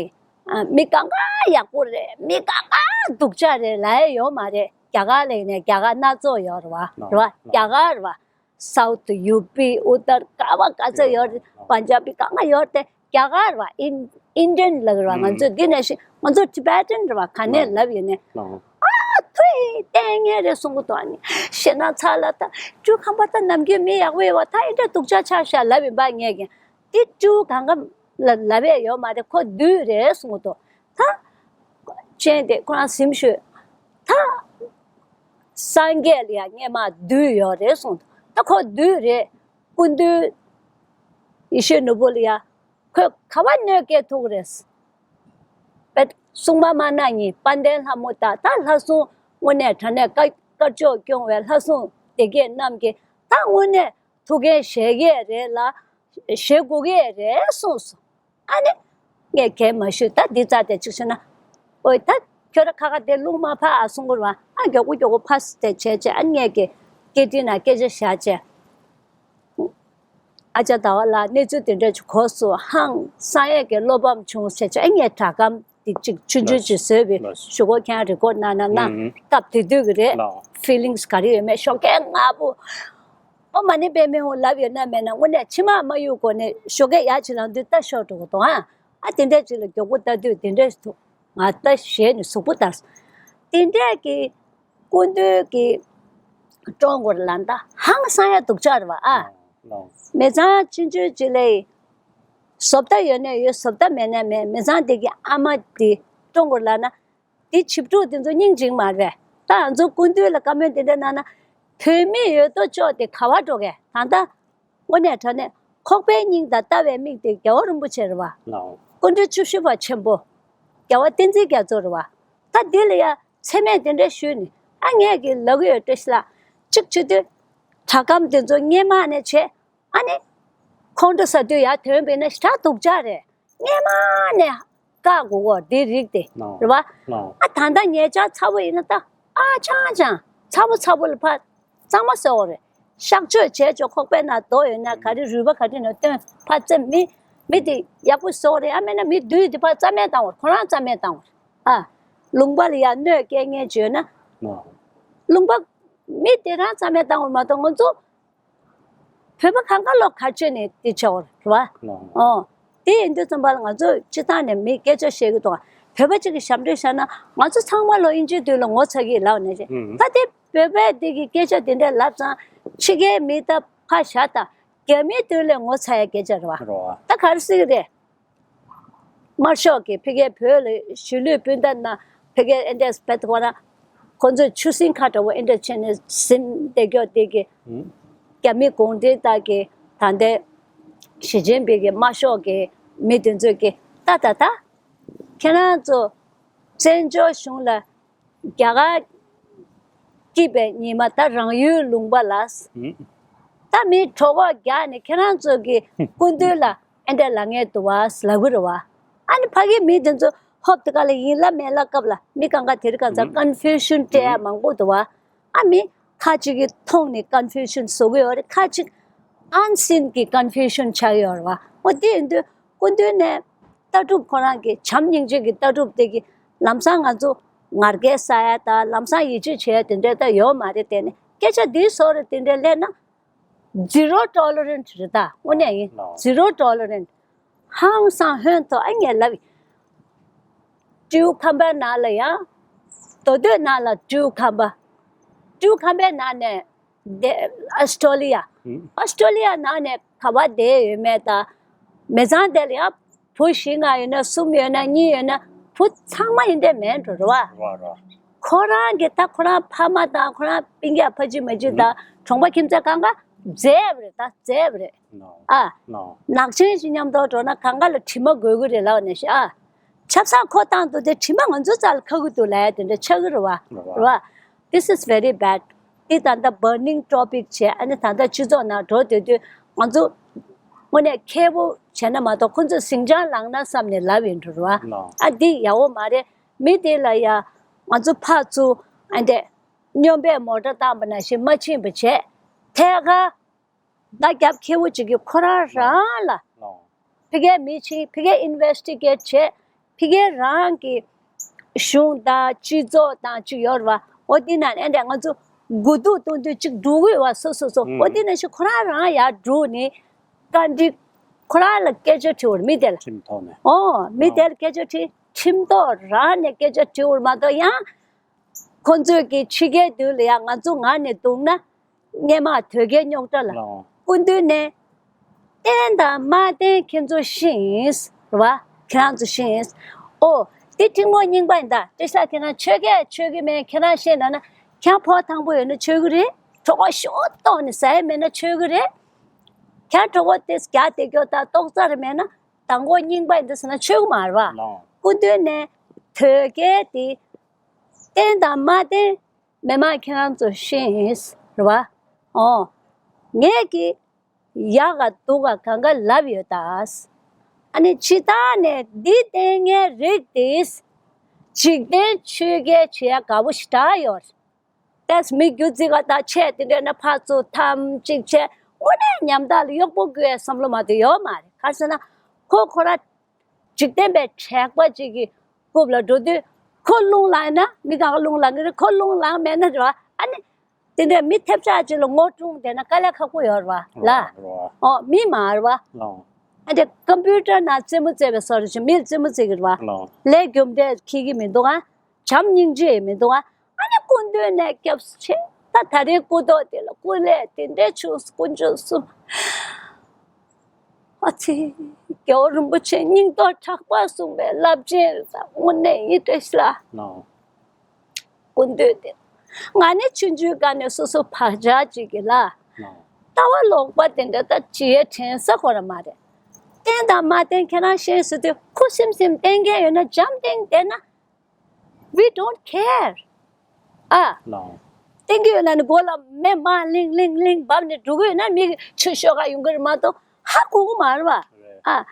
ཨ། མི་གང་ག་ཡག་པོ་རེད། མི་གང་ག་སྡུག་ཅག་རེད་ལབ་ཡ་ཡོད་མ་རེད། རྒྱ་གར་ལ་ཡིན་ནའི་རྒྱ་གར་སྣ་ཚོགས་ཡོད་རེད་བ། རེད་བ། རྒྱ་གར་རེད་བ། སའུཐ། ཡུ་པི། ཨུ་ཏར། ག་བ་ག་ཚོད་ཡོད་རེད། པན་ཇ་བི་གང་ག་ཡོད་རེད་དེ། རྒྱ་གར་རེད་བ། ཨིན། ཨིན་ཌི་ཡན་ལབ་རེད་བ། ང་ཚོས་འདི་ནས་ཤི། ང་ཚོ་ཊི་བེ་ཊན་རེད་བ། ག་ནས་ལབ་ཡོད་ནའི། ཨ། ཐུགས་ལྟས་ངན་རེད་གསུང་གི་འདུག་ཨ་ནི་ཞེད་སྣང་ཚ་ལ། ད་སྤྲུལ་ཁང་པ་ད་ནམ་རྒྱུན་མི་ཡག་པོ་ཡོད་བ། ད་འདི་འདྲ་སྡུག་ཅག་ཆགས་ཤག་ལབ་ཡིན་པ། ངས་ཀྱང་འདི་སྤྲུལ་གང་ག་ལ་ལབ་ཡ་ཡོད་མ་རེད། ཁོ་བདུད་རེད་གསུང་གི་འདུག་ད་ཅན་དེ་ཁོ་རང་གཟིམ་ཤོད། ད་སངས་རྒྱས་ལ་ཡང་སྔས་མ་བདུད་ཡོད་རེད་གསུངས། ད་ཁོ་བདུད་རེད། སྐུ་མདུན་ཡེ་ཤེས་ནོར་བུ་ལ་ཡང་ཁོས་ག་བ་གནོད་སྐྱེལ་ཐུབ་ཀྱི་རེད། པད་སྲུང་མ་དམར་ནག་གཉིས། དཔལ་ལྡན་ལྷ་མོ་དང་། ད་ལྷ་སྲུང་དངོས་གནས་དྲང་གནས་དཀར་དཀར་ཕྱོགས་སྐྱོང་བའི་ལྷ་སྲུང་སྡེ་བརྒྱད་རྣམས་ཀྱིས་ད་དངོས་གནས་ཐུགས་འགན་བཞེས་ཀྱི་རེད་ལ། བཞེས་དགོས་ཀྱི་རེད་གསུངས་སོང་། ཨ་ནི། ངས་གས་མ་ཞུས། ད་འདི་རྩ་དེ་གཅིག་བྱས་ན། ཨོའི། ད་ཁྱོད་ར་ཁ་ཁ་དེ་རླུང་མ་ཕར་ཨ་གསུང་གི་རེད་བ། ཨ། མགྱོགས་པོ་མགྱོགས་པོ་ཕར་དེ་བྱས་བྱས། ཨ། ངས་གས་སྐད་འཕྲིན་ནང་སྐད་ཆ་བཞག་བྱས། ཨ་ཅག་ཟླ་བ་ལགས་གནས་ཚུལ་དེ་འདྲ་ཅིག་གོ་སོང་། ཧང་སང་ཡས་ཀྱི་བློ་ཕམ་བྱུང་ཟེར་བྱས། ཨ། ངས་སྒྲ་སྒམ་དེ་གཅིག་ཆུང་ཆུང་ཅིག་བཟོས་པའི་ལགས། གཞུག་གུ་ཁྱེད་རང་རི་ཀོཌ་གནང་ན་གནང་། ཨུ་ཧུམ། སྐབས་དེ་དུས་ཀྱི་རེད། ལགས། ཕི་ལིང་སི་ག་རེ་ཡོད་མེད་ཞོགས་ཀས་སྔ་པོ། ཨོཾ་མ་ཎི་པདྨེ་ཧཱུྃ་ལབ་ཡོད་ན་མེད་ན། དངོས་གནས་མཆི་མ་མ་གཡུག་གོང་ནས་ཞོགས་ཀས་ཡར་ཅིག་ལངས་དུས་ལྟ་ཤོར་འགྲོ་གི་འདུག་ཨ། ཨ། དེ་འདྲ་ཅིག་ལ་མགྱོགས་པོ་ལྟ་དུས་དེ་འདྲ་ཞིག་འདུག་ང་ལྟ་ཞེད་ནས་གཟུགས་པོ་འདར་སོང་། དེ་འདྲས་ཀྱི་སྐུ་མདུན་གྱི་ཀྲོང་གོར་ལ་ད་ཧང་སང་ཡ་སྡུག་ཅག་རེད་བ། ཨ། ལགས། མི་ཚང་ཆུང་ཆུང་ཅིག་ལ་བཟོ་ལྟ་ཡོད་ན་ཡོད། བཟོ་ལྟ་མེད་ན་མེད། མི་ཚང་དེ་གི་ཨ་མ་དེ་ཀྲོང་གོར་ལ་ན། དེ་བྱིས་ཕྲུག་དེ་ཚོ་སྙིང་རྗེ་མ་རེད། ད་ང་ཚོ་སྐུ་མདུན་ལ་བཀའ་མོལ་དེ་འདྲ་གནང་ན། བོད་མི་ཡོད་དོ་ཅོག་དེ་ག་བར་འགྲོ་གས། ད་ལྟ་དངོས་གནས་དྲང་གནས་ཁོག་པའི་སྙིང་དང་ལྟ་བའི་མིག་དེ་རྒྱལ་བ་རིན་པོ་ཆེ་རེད་བ། ལགས། སྐུ་ཕྲེང་བཅུ་བཞི་པ་ཆེན་པོ། རྒྱལ་བ་བསྟན་འཛིན་རྒྱ་མཚོ་རེད་བ། ད་འདི་ལ་ཡ་མཚན་སྨད་དེ་འདྲ་ཞུས་ནས། ཨ། ངས་ཀྱི་ལབ་ཀྱི་ཡོད། བཀྲ་ཤིས་ལགས། གཅིག་བྱེད་དུས་སྒྲ་སྒམ་དེ་ཚོ་སྔས་མ་ནས་བྱས། ཨ་ནི། ཁོང་ཁྲོ་ཟ་དུས་ཡར་ཐོན་པས་ན་ཞེ་དྲག་སྡུག་ཅག་རེད། སྔས་མ་ནས་བཀག་དགོས་གོ་དེ་རིགས་དེ། ལགས། རེད་བ། ལགས། ཨ། ད་ལྟ་ཉེ་ཆར་ཚ་བོ་ཡིན་ན་ད། ཨ། ཆང་ཆང་ཚ་བོ་ཚ་བོ་ལ་ཕར་གཙང་མ་བཟོ་དགོས་རེད། གཤག་བཅོས་བྱས་ཆོག་ཁོག་པའི་ནང་རྡོ་ཡོད་ན་ག་རེ། རུས་པ་ག་རེ་ནས་བཏོན་ཕར་བཙེམ། མི་མི་དེ་ཡག་པོ་བཟོ་དགོས་རེད། ཨ། མེད་ན་མི་བདུད་དེ་ཕར་རྩ་མེད་བཏང་དགོས་རེད། ཁོ་རང་རྩ་མེད་བཏང་དགོས་རེད། ཨ། ལུང་པ་ལ་ཡ་གནོད་སྐྱེལ་མཁན་ཅིག་ཡོད་ན། ལགས། ལུང་པ་མི་དེ་རང་རྩ་མེད་བཏང་དགོས་རེད་མ་གཏོགས། ང་ཚོ་བོད་པ་གང་ག་ལོག་ག་བྱས་ནས་དེ་བྱ་བ་རེད་བ། ལགས། ཨོ། དེ་ཡིན་དུས་ཙམ་པ་ལ་ང་ཚོ་སྤྱིར་བཏང་ནས་མི་སྐད་ཆ་བཤད་ཀྱི་འདུག་བོད་པ་གཅིག་གིས་ཞབས་འདྲེན་བཞག་ན་ང་ཚོ་ཚང་མ་ལོ་དབྱིན་ཇིའི་དུས་ལ་ངོ་ཚ་གི་ལབ་ནས་རེད། ཨུམ། ད་དེ་བོད་པས་དེ་གི་སྐད་ཆ་དེ་འདྲ་ལབ་ཙང་། ཕྱི་རྒྱལ་མི་ད་ཕར་བཞག་ད། རྒྱ་མིའི་དུས་ལ་ངོ་ཚ་ཡ་སྐད་ཆ་རེད་བ། རེད་བ། ད་ག་རེ་ཟེར་གི་རེད། དམར་ཤོག་གིས་ཕ་གིའི་བོད་ལ་གཞིས་ལུས་སྤུན་ཟླ་ན་ཕ་གིའི་ཨེ་འདྲས་བེད་ཁོ་ན་ཁོ་ཚོས་ཆུ་སྲིན་ཁ་འདྲ་བོ་ཨེ་འདྲས་བྱས་ནས་ཟིན་བསྡད་ཀྱོག་དེ་གི། ཨུམ། རྒྱ་མི་གུང་ཁྲན་ཏང་གི་ད་ལྟའི་ཞི་ཅིན་ཕིང་གི་དམར་ཤོག་གི་མི་དེ་ཚོས་ཀྱི་ད་ད་ད་ཁྱེད་རང་ཚོ་བཙན་བྱོལ་གཞུང་ལ་རྒྱ་གར་སྐྱིད་པའི་ཉི་མ་ད་རང་ཡུལ་ལུང་པ་ལ། ཨུམ། ད་མི་གྲོད་ཁོག་རྒྱགས་ནས་ཁྱེད་རང་ཚོ་གི་སྐུ་མདུན་ལ་ཨེ་འདྲ་ལབ་མཁན་འདུག་བ་ལབ་གི་རེད་བ། ཨ་ནི་ཕ་གི་མི་དེ་ཚོ་ཧོབ་དེ་ག་ལ་ཡིན་ལ་མེད་ལ་སྐབས་ལ་མི་གང་ག་དེ་རིང་གང་ཚ་ཨུམ། ཀོན་ཕིའུ་ཤན་སྤྲད་ཡ་ཨུམ། མང་པོ་འདུག་བ། ཨ། མི་ཁ་ཅིག་གིས་མཐོང་ནས་ཀོན་ཕིའུ་ཤན་བཟོ་གི་ཡོད་རེད། ཁ་ཅིག་ཨན་སིན་གྱི་ཀོན་ཕིའུ་ཤན་ཆགས་ཡོད་རེད་བ། འོ། དེ་ཡིན་དུས་སྐུ་མདུན་ནས་ལྟ་གྲུབ་ཁོ་རང་གི་བྱམས་སྙིང་རྗེ་གི་ལྟ་གྲུབ་དེ་གི་ལམ་སང་ང་ཚོ་ངར་སྐད་ཟ་ཡ་དང་ལམ་སང་ཡིད་ཆེས་བྱེད་ཡ་དེ་འདྲ་ད་ཡོད་མ་རེད། དེ་ནས་སྐད་ཆ་འདིའི་བཟོ་རེད། དེ་འདྲ་སླེབས་ན་ཛི་རོ་ཊོ་ལེ་རེན་ཊི་རེད་ད། དངོས་གནས་ཡིན། ཛི་རོ་ཊོ་ལེ་རེན་ཊི། ཧང་སང་ཧོན་ཐོག་ཨ་ངས་ལབ་ཡིན། སྤྲེའུ་ཁང་པའི་ནང་ལ་ཡང་། རྡོ་སྟོད་ནང་ལ་སྤྲེའུ་ཁང་པ། སྤྲེའུ་ཁང་པའི་ནང་ནས་བསྡད། ཨ་སི་ཊོ་ལི་ཡ། ཨ་སི་ཊོ་ལི་ཡ་ནང་ནས་ག་པར་བསྡད་ཡོད་མེད་དང་། མི་ཚང་དེ་ལ་ཡང་བུ་བཞི་ལྔ་ཡོད་ན། གསུམ་ཡོད་ན། གཉིས་ཡོད་ན། བུ་ཚང་མ་ཡིན་དེ་མེད་འགྲོ་རེད་བ། རེད་བ། རེད་བ། ཁོ་རང་གི་ད་ཁོ་རང་ཕ་མ་དང་ཁོ་རང་སྤུན་ཀྱག་ཕ་གཅིག་མ་གཅིག་དང་གྲོང་པ་ཁྱིམ་མཚེས་གང་ག་མཛེས་པ་རེད། ད་མཛེས་པ་རེད། ཨ། ནག་ཆེན་ཞིག་མཉམ་དུ་འགྲོ་ན་གང་ག་ལ་དྲི་མ་འགོས་ཀྱི་རེད་ལབ་ནས་ཤི། ཨ། ཆབ་གསང་ཁོ་བཏང་འདུག་དེ་དྲི་མ་ང་ཚོའི་རྩ་ལ་ཁ་གི་འདུག་ལབ་ཡ་དེ་འདྲ་ཆགས་ཀྱི་རེད་བ། རེད་བ། This is very bad. དེ་ད་ལྟ་burning topic བྱས། ཨ་ནི་ད་ལྟ་སྤྱི་ཚོགས་ནང་འགྲོ་སྡོད་དུས་ང་ཚོ་དངོས་གནས་ཁེ་པོ་བྱས་ན་མ་གཏོགས་ཁོ་ཚོས་ཟིང་ཆ་ལངས་ན་བསམ་ནས་ལབ་ཡིན་འགྲོ་རེད་བ། ཨ་འདི་ཡག་པོ་མ་རེད། མི་དེ་ལ་ཡ་ང་ཚོ་ཕར་ཚུར་ཨ་འདྲས་སྨྱོན་པའི་མོ་ཊ་བཏང་པ་ནང་བཞིན་མ་ཕྱིན་པ་བྱས། ཐད་ཀར་བརྡ་རྒྱབ་མཁས་པོ་ཅིག་གིས་ཁོ་རང་རང་ལ་ཕ་གིའི་མི་ཕྱིན། ཕ་གིའི་ཨིན་ཝེ་སི་ཊི་གེ་ཊི་བྱས། ཕ་གིའི་རང་གི་གཞུང་དང་སྤྱི་ཚོགས་དང་ཅིག་ཡོད་རེད་བ། འོ་དེ་ནང་ཨེ་འདྲས་ང་ཚོ་མགོ་གཏུག་གཏོང་དུས་ཅིག་འགྲོ་གི་ཡོད་བ། སོ་སོ་སོ། འོ་དེ་ནང་བཞིན་ཁོ་རང་རང་ཡར་འགྲོ་ནས་བཀའ་འདྲི། ཁོ་རང་ལ་སྐད་ཆ་དྲི་བར་མི་དེ་ལ། ཁྲིམས་ཐོག་ནས། ཨོ་མི་དེ་ལ་སྐད་ཆ་དྲིས། ཁྲིམས་ཐོག་རང་ནས་སྐད་ཆ་དྲི་བར་མ་གཏོགས་ཡང་། ཁོ་ཚོས་ཀྱི་ཕྱི་རྒྱལ་དུས་ལ་ཡང་ང་ཚོ་ངར་ནས་འདུག་ན་སྔས་མ་དོལ་རྒྱལ་རྙོག་དྲ་ལ་སྐུ་མདུན་ནས་བསྟེན་དང་མ་བསྟེན་ཁྱེད་ཚོ་ཤེས་ཡིན་རེད་བ། ཁྱེད་རང་ཚོ་ཤེས་ཡིན། ཨོ་དེ་ཐུན་མོང་རྙིང་པ་ཡིན་ད། བཀྲ་ཤིས་ལགས་ཁྱེད་རང་ཆོས་ཀས་ཆོས་ཀྱི་མེད། ཁྱེད་རང་ཤེས་ན་ན་ཁྱེད་རང་ཕོ་ཐང་པོ་ཡོད་ན་ཆོས་ཀྱི་རེད། གྲོད་ཁོག་ཞོ་ཏོག་ནས་ཟ་ཡི་མེད་ན་ཆོས་ཀྱི་རེད། ཁྱེད་རང་གྲོད་ཁོག་དེ་རྒྱགས་བསྡད་རྒྱུ་དང་ཏོག་ཙམ་རེ་མེད་ན་མདང་དགོང་རྙིང་པ་ཡིན་ད་ཟེར་ན་ཆོས་ཀྱི་མ་རེད་བ། སྐུ་མདུན་ནས་དོལ་རྒྱལ་དེ། བསྟེན་དང་མ་བསྟེན་མི་མང་ཁྱེད་རང་ཚོ་ཤེས་ཡིན་རེད་བ། ཨོ། ངས་ཀྱི་ཡག་ག་སྡུག་ག་གང་ག་ལབ་ཡོད་ད། ཨ་ནི་ཕྱི་ཐག་ནས་འདི་བསྟེན་མཁན་རིགས་དེས་འཇིག་རྟེན་ཆོས་བརྒྱད་བྱེད་ཡ་དགའ་པོ་ཞེ་དྲག་ཡོད། ཏེས་མི་རྒྱུ་རྫི་ག་དང་ཆས་དེ་འདྲས་ན་ཕར་ཚུར་ཐམ་གཅིག་བྱས། དངོས་གནས་ཉམ་ཐག་ལ་གཡོག་པོ་དགོས་བསམ་བློ་མ་གཏོགས་ཡོད་མ་རེད། ག་རེ་ཟེར་ན་ཁོ་ཁོ་ར་འཇིག་རྟེན་པའི་དྲེགས་པ་ཅིག་གི་རྐུབ་ལ་འགྲོ་དུས་ཁོ་རླུང་ལངས་ན་མི་གང་ག་རླུང་ལངས་ཀྱི་རེད། ཁོ་རླུང་ལངས་མེད་ན་རེད་བ། ཨ་ནི་དེ་འདྲས་མི་ཐེབས་ཆག་ཅིག་ལ་ངོ་སྲུང་བསྡད་ན་དཀའ་ལས་ཁག་པོ་ཡོད་རེད་བ་ལ། ཨོ་མི་མ་རེད་བ། ཨ་འདྲས་ཀམ་པུ་ཊར་ནང་རྩེད་མོ་རྩེ་བའི་བཟོ་འདྲ་ཅིག་མིར་རྩེད་མོ་རྩེ་གི་རེད་བ། ལས་རྒྱུ་འབྲས་འཁྱེར་གྱི་མི་འདུག་ཨ། བྱམས་སྙིང་རྗེ་མི་འདུག་ཨ། ཨ་ནི་སྐུ་མདུན་ནས་སྐྱབས་ཆེ། ད་ད་རེས་སྐུ་ཐོག་དེ་ལ་སྐུ་ལས་དེ་འདྲས་བྱུང་། དཀོན་མཆོག་གསུམ། ཨ་ཙི། རྒྱལ་བ་རིན་པོ་ཆེ་སྙིང་སྟོབས་དྲག་པོ་གསུངས་པའི་རླབས་ཆེན་རེད། ད་དངོས་གནས་ཡིན་བཀྲ་ཤིས་ལགས། སྐུ་མདུན་དེ། ང་ནི་ཆུང་ཆུང་སྒང་ནས་སོ་སོ་བག་ཆགས་ཅིག་གི་ལ། ལྟ་བ་ལོག་པ་དེ་འདྲ་ད་ཅི་ཡས་དྲན་ས་ཁོ་ར་མ་རེད། བསྟེན་དང་མ་བསྟེན་ཁྱེད་རང་ཤེས་ཟེར་དུས་ཁུ་སིམ་སིམ་བསྟེན་མཁན་ཡོད་ན་འཇམ་ཐིང་བསྡད་ན། We don't care. ཨ། བསྟེན་གྱི་ཡོད་ན་ནི་མགོ་ལ་མེ་མར་ལིང་ལིང་ལིང་འབབ་ནས་འགྲོ་གི་ཡོད་ན་མི་གི་ཆུ་ཤོག་ག་ཡོང་གི་རེད་མ་གཏོགས་ཧ་གོ་གི་མ་རེད་བ། ཨ།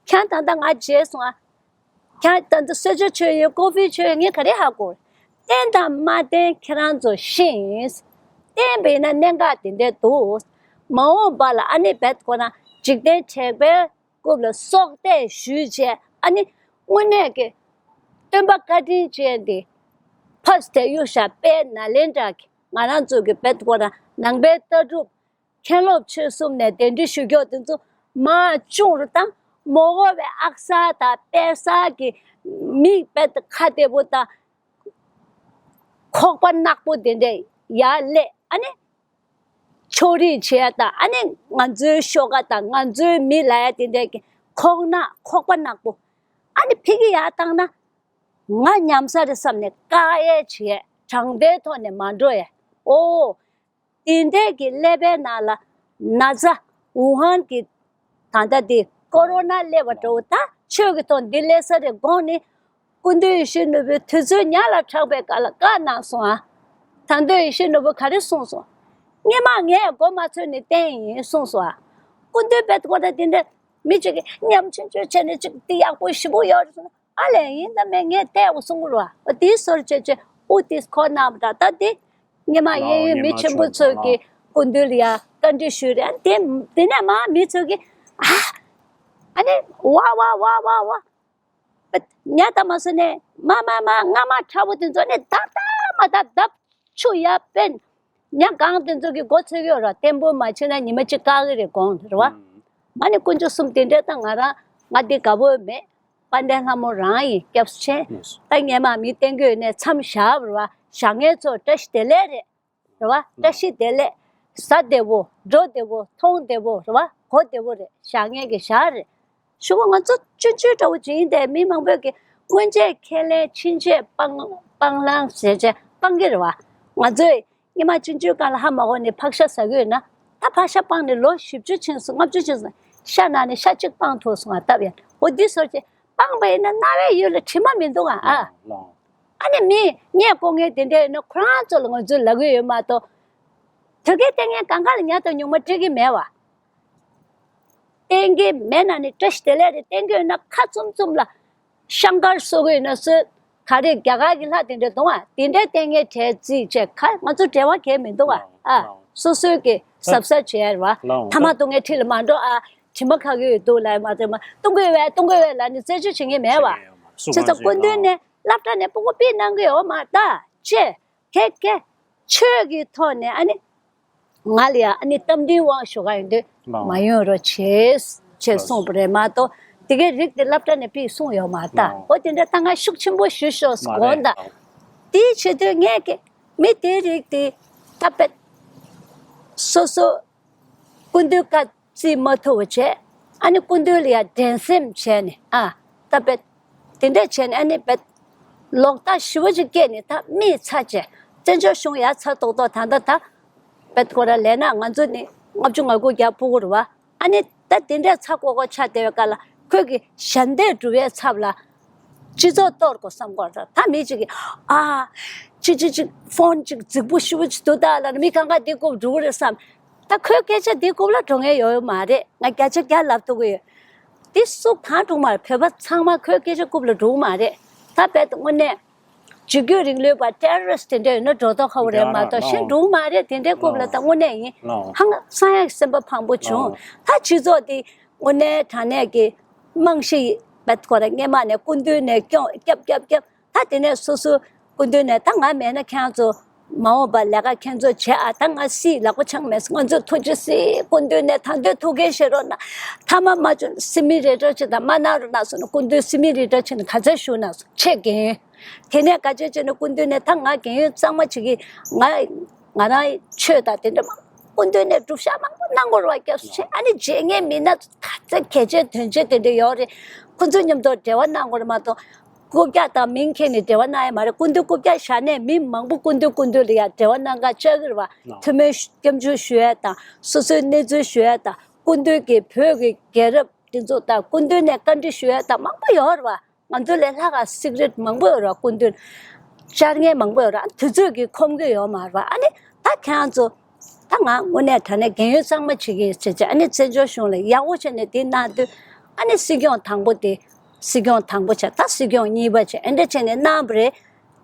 ཁྱེད་ད་ལྟ་ང་བརྗེད་སོང་ཨ། ཁྱེད་ད་ལྟ་གསོལ་ཇ་མཆོད་ཡོད། ཀོ་ཧྥི་མཆོད་ཡོད། ངས་ག་རེ་ཧ་གོ། བསྟེན་དང་མ་བསྟེན་ཁྱེད་རང་ཚོ་ཤེས་ཡིན། བསྟེན་པ་ཡིན་ན་གནད་འགག་དེ་འདྲས་འདུག་མ་འོངས་པ་ལ་ཨ་ནི་བེད་ཁོ་ན་འཇིག་རྟེན་དྲེགས་པའི་རྐུབ་ལ་སྲོག་གཏད་ཞུས་བྱས། ཨ་ནི་དངོས་གནས་ཀྱི་སྟོན་པ་བཀའ་དྲིན་ཅན་དེ་ཕར་དེ་གཡུག་བཞག་པའི་ནཱ་ལེནྡྲ་གི་ང་རང་ཚོ་གི་བེད་ཁོ་ན་ནང་པའི་ལྟ་གྲུབ་མཁན་སློབ་ཆོས་གསུམ་ནས་གདན་འདྲེན་ཞུ་རྒྱུ་དེ་ཚོ་མར་ཅུང་རུ་བཏང་། མོ་གོ་བའི་ཨག་གསར་དང་དཔལ་གསར་གྱི་མི་དཔེ་ཁ་བདེ་པོ་དང་ཁོག་པ་ནག་པོ་དེ་འདྲས་ཡར་སླེབས། ཨ་ནི་ཕྱོགས་རིས་བྱེད་ཡ་དང་། ཨ་ནི་ང་ཚོའི་ཤོག་ཁ་དང་ང་ཚོའི་མི་ལ་ཡ་དེ་འདྲས་ཀྱི་ཁོག་ནག་ཁོག་པ་ནག་པོ། ཨ་ནི་ཕ་གི་ཡར་བཏང་ན་ང་ཉམས་ས་རེད་བསམ་ནས་བཀག་ཡས་བྱེད་ཡས། དྲང་བདེན་ཐོག་ནས་མ་འགྲོ་ཡས། ཨོ། དེ་འདྲས་ཀྱི་ཀླད་པའི་ནང་ལ་ན་ཚ་ཝུ་ཧན་གྱི་ད་ལྟ་འདི་ཀོ་རོ་ན་སླེབས་པ་འདྲ་བོ། ད་ཆོས་ཀྱི་ཐོག་འདི་སླེབས་ས་རེད་དགོངས་ནས་སྐུ་མདུན་ཡིད་བཞིན་ནོར་བུའི་དུས་ཚོད་ཉག་ལ་དྲག་པའི་སྐབས་ལ་བཀའ་གནང་སོང་ཨ། ད་དུང་ཡིད་བཞིན་ནོར་བུ་ག་རེ་གསུངས་སོང་། སྔོན་མ་ངས་མགོ་མ་ཚོས་ནས་བསྟེན་ཡིན་གསུངས་སོང་ཨ། སྐུ་མདུན་བེད་ཁོ་ན་དེ་འདྲ་མི་གཅིག་གིས་ཉམ་ཆུང་ཆུང་བྱས་ནས་ཅིག་འདི་ཡག་པོ་ཞེ་པོ་ཡོད་རེད་གསུངས་ན། ཨ་ལས་ཡིན་ད་མེད། ངས་བལྟས་འོ་གསུང་གི་རེད་བ། འོ་དེའི་སོར་བྱས་བྱས་འོ་དེ་ཁོ་གནང་བ་འདྲ། ད་དེ་སྔོན་མ་གཡས་གཡོན་མི་ཆེན་པོ་ཚོས་ཀྱི་སྐུ་མདུན་ལ་ཡ་བཀའ་འདྲི་ཞུས་རེད། དེ་དེ་ནས་མ་མི་ཚོས་ཀྱི་ཨ་ཨ་ནི་ཝ་ཝ་ཝ་ཝ་ཝ་ཉ་ད་མ་སོ་ནས་མ་མ་མ་རྔ་མ་ཁྲ་བོ་དེ་ཚོ་ནས་ད་ད་མ་ད་ད་ཆུ་ཡ་པན། ཉ་གང་དེ་ཚོ་གི་མགོ་ཚོས་ཡོད་ར། བརྟན་པོ་མ་བྱས་ན་ཉི་མ་གཅིག་བཀག་གི་རེད་དགོངས་རེད་བ། ཨ་ནི་དཀོན་མཆོག་གསུམ་དེ་འདྲས་ད་ང་རང་ང་འདི་དགའ་པོ་མེད། དཔལ་ལྡན་ལྷ་མོ་རང་ཡིན། སྐྱབས་སུ་མཆི། ད་སྔས་མ་མི་བསྟེན་གྱི་ཡོད་ནས་མཚམས་བཞག་པ་རེད་བ། བཞག་མཁན་ཚོ་བཀྲ་ཤིས་བདེ་ལེགས་རེད། རེད་བ། བཀྲ་ཤིས་བདེ་ལེགས། བཟའ་བདེ་བོ། འགྲོ་བདེ་བོ། མཐོང་བདེ་བོ། རེད་བ། གོ་བདེ་བོ་རེད། བཞག་མཁན་གྱི་བཞག་རེད། ཞུ་བ་ང་ཚོ་ཆུང་ཆུང་འདྲ་བོ་ཅིག་ཡིན་ཏེ། མི་མང་པོས་ཀྱི་སྔོན་ཆད་ཁས་ལེན། ཕྱིན་ཆད་སྤང་སྤང་བླང་ཟེར་བྱས་སྤང་གི་རེད་བ། ང་ཚོས་སྔོན་མ་ཆུང་ཆུང་སྒང་ལ་ཧ་མ་གོ་ནས་ཕག་ཤ་ཟ་གི་ཡོད་ན། ད་ཕག་ཤ་སྤངས་ནས་ལོ་བཞི་བཅུ་ཕྱིན་སོང་། ལྔ་བཅུ་ཕྱིན་སོང་། ཤ་ན་ནས་ཤ་གཅིག་སྤངས་ཐུབ་སོང་ང་། སྟབས་ཡག་འོ་འདི་ཟེར་བྱས་སྤངས་པ་ཡིན་ན་རྣ་བའི་ཡུལ་ལ་དྲི་མ་མི་འདུག་ཨ། ཨ་ནི་མི་ངས་ལྐོག་ངས་དེ་འདྲ་ཡོད་ན་ཁོ་རང་ཚོ་ལ་ང་ཚོས་ལབ་གི་ཡོད་མ་གཏོགས། དོལ་རྒྱལ་བསྟེན་མཁན་གང་ག་ལ་ཉ་དང་ཉུང་མ་སྤྲད་ཀྱི་མེད་བ། བསྟེན་གྱི་མེད་ན་ནི་བཀྲ་ཤིས་བདེ་ལེགས་རེད། བསྟེན་གྱི་ཡོད་ན་ཁ་བཙུམ་བཙུམ་ལ་ཤང་ཀར་གསོལ་གྱི་ཡོད་ན་གསོལ། ག་རེ་རྒྱ་གར་གྱི་ལྷ་དེ་འདྲ་འདུག་ཨ། དེ་འདྲའི་བསྟེན་མཁན་གྲས་རྩིས་བྱས་ཁ་ང་ཚོ་འབྲེལ་བ་གང་ཡང་མི་འདུག་ཨ། ཨ། སོ་སོའི་གི་གཟབ་གཟབ་བྱས་རེད་བ། ཐ་མག་གཏོང་མཁན་འཁྲིས་ལ་མ་འགྲོ་ཨ། དྲི་མ་ཁ་གི་ཡོད་འདུག་ལབ་མ་གཏོགས་མ་གཏོང་གི་ཡོད་པས་གཏོང་གི་ཡོད་པས་ལབ་ནས་རྩད་གཅོད་བྱེད་མཁན་མེད་བ། བྱེད་མཁན་ཡོད་མ་རེད། བྱས་ཙང་སྐུ་མདུན་ནས་སློབ་གྲྭ་ནས་སྤུ་གུ་ཕུད་གནང་གི་ཡོད་མ་རེད་ད། ཅེས་ཁེ་ཁེ། ཆོས་ཀྱི་ཐོག་ནས་ཨ་ནི། ང་ལ་ཡ་ཨ་ནི་རྟ་མགྲིན་དབང་ཞུ་ག་ཡོང་དུས་མ་ཡོང་རོགས་བྱེད་ཅེས་གསུངས་པ་རེད་མ་གཏོགས། དེ་གའི་རིགས་དེ་སློབ་གྲྭ་ནས་ཕུད་གསུངས་ཡོད་མ་རེད་ད། འོ་དེ་འདྲ་ད་ང་ཤུགས་ཆེན་པོ་ཞུ་ཤོག་ཟེར་དགོངས་དག། དེའི་ཆེད་དུ་ངས་ཀྱི་མི་དེའི་རིགས་དེ་ད་དཔེ་སོ་སོ་སྐུ་མདུན་བཀའ་བརྩི་མ་ཐུབ་པ་བྱས། ཨ་ནི་སྐུ་མདུན་ལ་ཡ་འགྲན་སེམས་བྱས་ནས་ཨ་ད་དཔེ་དེ་འདྲ་བྱས་ནས་ཨ་ནི་དཔེ་ལོག་ལྟ་ཞེ་པོ་ཅིག་སྐྱེས་ནས་ད་མི་ཚ་བྱས། བཙན་བྱོལ་གཞུང་ཡ་ཚ་ཏོག་ཏོག་ད་ད་ད་དཔེ་ཁོ་ར་ལས་ན་ང་ཚོ་ནི་ལྔ་བཅུ་ང་དགུ་བརྒྱ་ཕྲུ་གུ་རེད་བ། ཨ་ནི་ད་དེ་འདྲ་ཚ་ཀོ་ཀོ་ཆགས་བསྡད་པའི་སྐབས་ལ་ཁོས་ཀྱི་ཞལ་འདེབས་སྒྲུབ་པའི་ཚབ་ལ། སྤྱི་ཚོགས་གཏོར་དགོས་བསམ་དགོས་རེད། ད་མི་གཅིག་གིས་ཨ་ཅིག་ཅིག་ཅིག་ཕོན་ཅིག་རྫིག་པོ་ཞེ་པོ་ཅིག་འདུག་ད་ལབ་ན་མི་གང་ག་འདི་རྐུབ་འགྲོ་གི་རེད་བསམ། ད་ཁོའི་སྐད་ཆ་འདི་རྐུབ་ལ་འགྲོ་མཁན་ཡོད་ཡོད་མ་རེད། ང་བརྒྱ་ཆ་བརྒྱ་ལབ་ཐུབ་ཀྱི་ཡོད། འདི་སུ་གང་འགྲོ་མ་རེད། བོད་པ་ཚང་མ་ཁོའི་སྐད་ཆ་རྐུབ་ལ་འགྲོ་གི་མ་རེད། ད་རྦད་དེ་དངོས་གནས་འཇིགས་སྐུལ་རིང་ལུགས་པ་ཊེ་རོ་རི་སི་ཊི་དེ་འདྲ་ཡོད་ན་འགྲོ་མདོག་ཁ་པོ་རེད་མ་གཏོགས་གཞན་འགྲོ་གི་མ་རེད། དེ་འདྲའི་རྐུབ་ལ་ད་དངོས་གནས་ཡིན། ཧང་སང་ཡག་སེམས་པ་ཕངས་པོ་བྱུང་། ད་སྤྱི་ཚོགས་འདི་དངོས་གནས་དྲང་གནས་ཀྱི་རྨང་གཞི་རྦད་ཁོ་ར་སྔས་མ་ནས་སྐུ་མདུན་ནས་སྐྱོང་རྒྱབ་རྒྱབ་རྒྱབ། ད་དེ་ནས་སོ་སོ་སྐུ་མདུན་ནས་ད་ང་མེད་ན་ཁྱེད་རང་ཚོ་མ་འོངས་པ་ལས་ཀ་ཁྱེད་ཚོ་བྱེད་ཨ། ད་ང་སྲིད་ལག་པ་འཆང་མེད། ང་ཚོ་ཐུགས་རྗེ་གཟིགས། སྐུ་མདུན་ནས་ད་དུང་ཐུགས་འགན་བཞེས་རོགས་གནང་། ཐ་མ་མ་བྱུང་སེམས་མི་རེ་སྤྲོད་བྱེད་དང་མ་གནང་རོགས་གནང་སོང་ན་སྐུ་མདུན་སེམས་མི་རེ་སྤྲོད་བྱེད་ནས་ག་ཚོད་ཞུ་གནང་སོང་། ཆེད་འགན་ཡོད། དེ་ནས་ག་ཚོད་བྱས་ནས་སྐུ་མདུན་ནས་ད་ང་རྒན་ཡོལ་གཙང་མ་བྱེད་ཀྱི། ང་ང་རང་ཆོས་དང་དེ་འདྲ་མ་སྐུ་མདུན་ནས་སྒྲུབ་བཞག་མང་པོ་གནང་དགོས་རེད་བ། སྐྱབས་སུ་མཆི། ཨ་ནི་རྗེས་ངས་མི་སྣ་ད་ཚེ་གལ་ཆེན་དོན་ཆེན་དེ་འདྲ་ཡོད་རེད། ཁོ་ཚོ་མཉམ་དུ་འབྲེལ་བ་གནང་དགོས་རེད་མ་གཏོགས། རྐུབ་བཀྱག་དང་མིང་འཁྱེར་ནས་འབྲེལ་བ་གནང་ཡ་མ་རེད། སྐུ་མདུན་རྐུབ་བཀྱག་བཞག་ནས་མི་མང་པོ་སྐུ་མདུན་སྐུ་མདུན་ལ་ཡ་འབྲེལ་བ་གནང་ག་བཅར་གི་རེད་བ། ཐུགས་སྨོན་སྐྱབས་འཇུག་ཞུ་ཡ་དང་སོ་སོའི་གནས་ཚུལ་ཞུ་ཡ་དང་སྐུ་མདུན་གྱི་བོད་ཀྱི་རྒྱལ་རབས་དེ་ཚོ་དང་སྐུ་མདུན་ནས་བཀའ་འདྲི་ཞུ་ཡ་དང་མང་པོ་ཡོད་རེད་བ། ང་ཚོ་ལས་ལྷག་ག་སི་ཀི་རེཊ་མང་པོ་ཡོད་རེད་བ། སྐུ་མདུན་བཅར་མཁན་མང་པོ་ཡོད་རེད། ཨ་དུས་ཚོད་ཀྱིས་ཁོམ་གི་ཡོད་མ་རེད་བ། ཨ་ནི་ད་ཁྱེད་རང་ཚོ་ད་ང་དངོས་གནས་དྲང་གནས་རྒན་ཡོལ་གཙང་མ་བྱེད་ཀྱི་ཡིན་ཟེར་བྱས། ཨ་ནི་བཙན་བྱོལ་གཞུང་ལ་ཡག་པོ་བྱས་ནས་དེ་གནང་དུས། ཨ་ནི་སྲིད་སྐྱོང་དང་པོ་དེ། སྲིད་སྐྱོང་དང་པོ་བྱས། ད་སྲིད་སྐྱོང་གཉིས་པ་བྱས། ཨེ་འདྲ་བྱས་ནས་གནང་བ་རེད།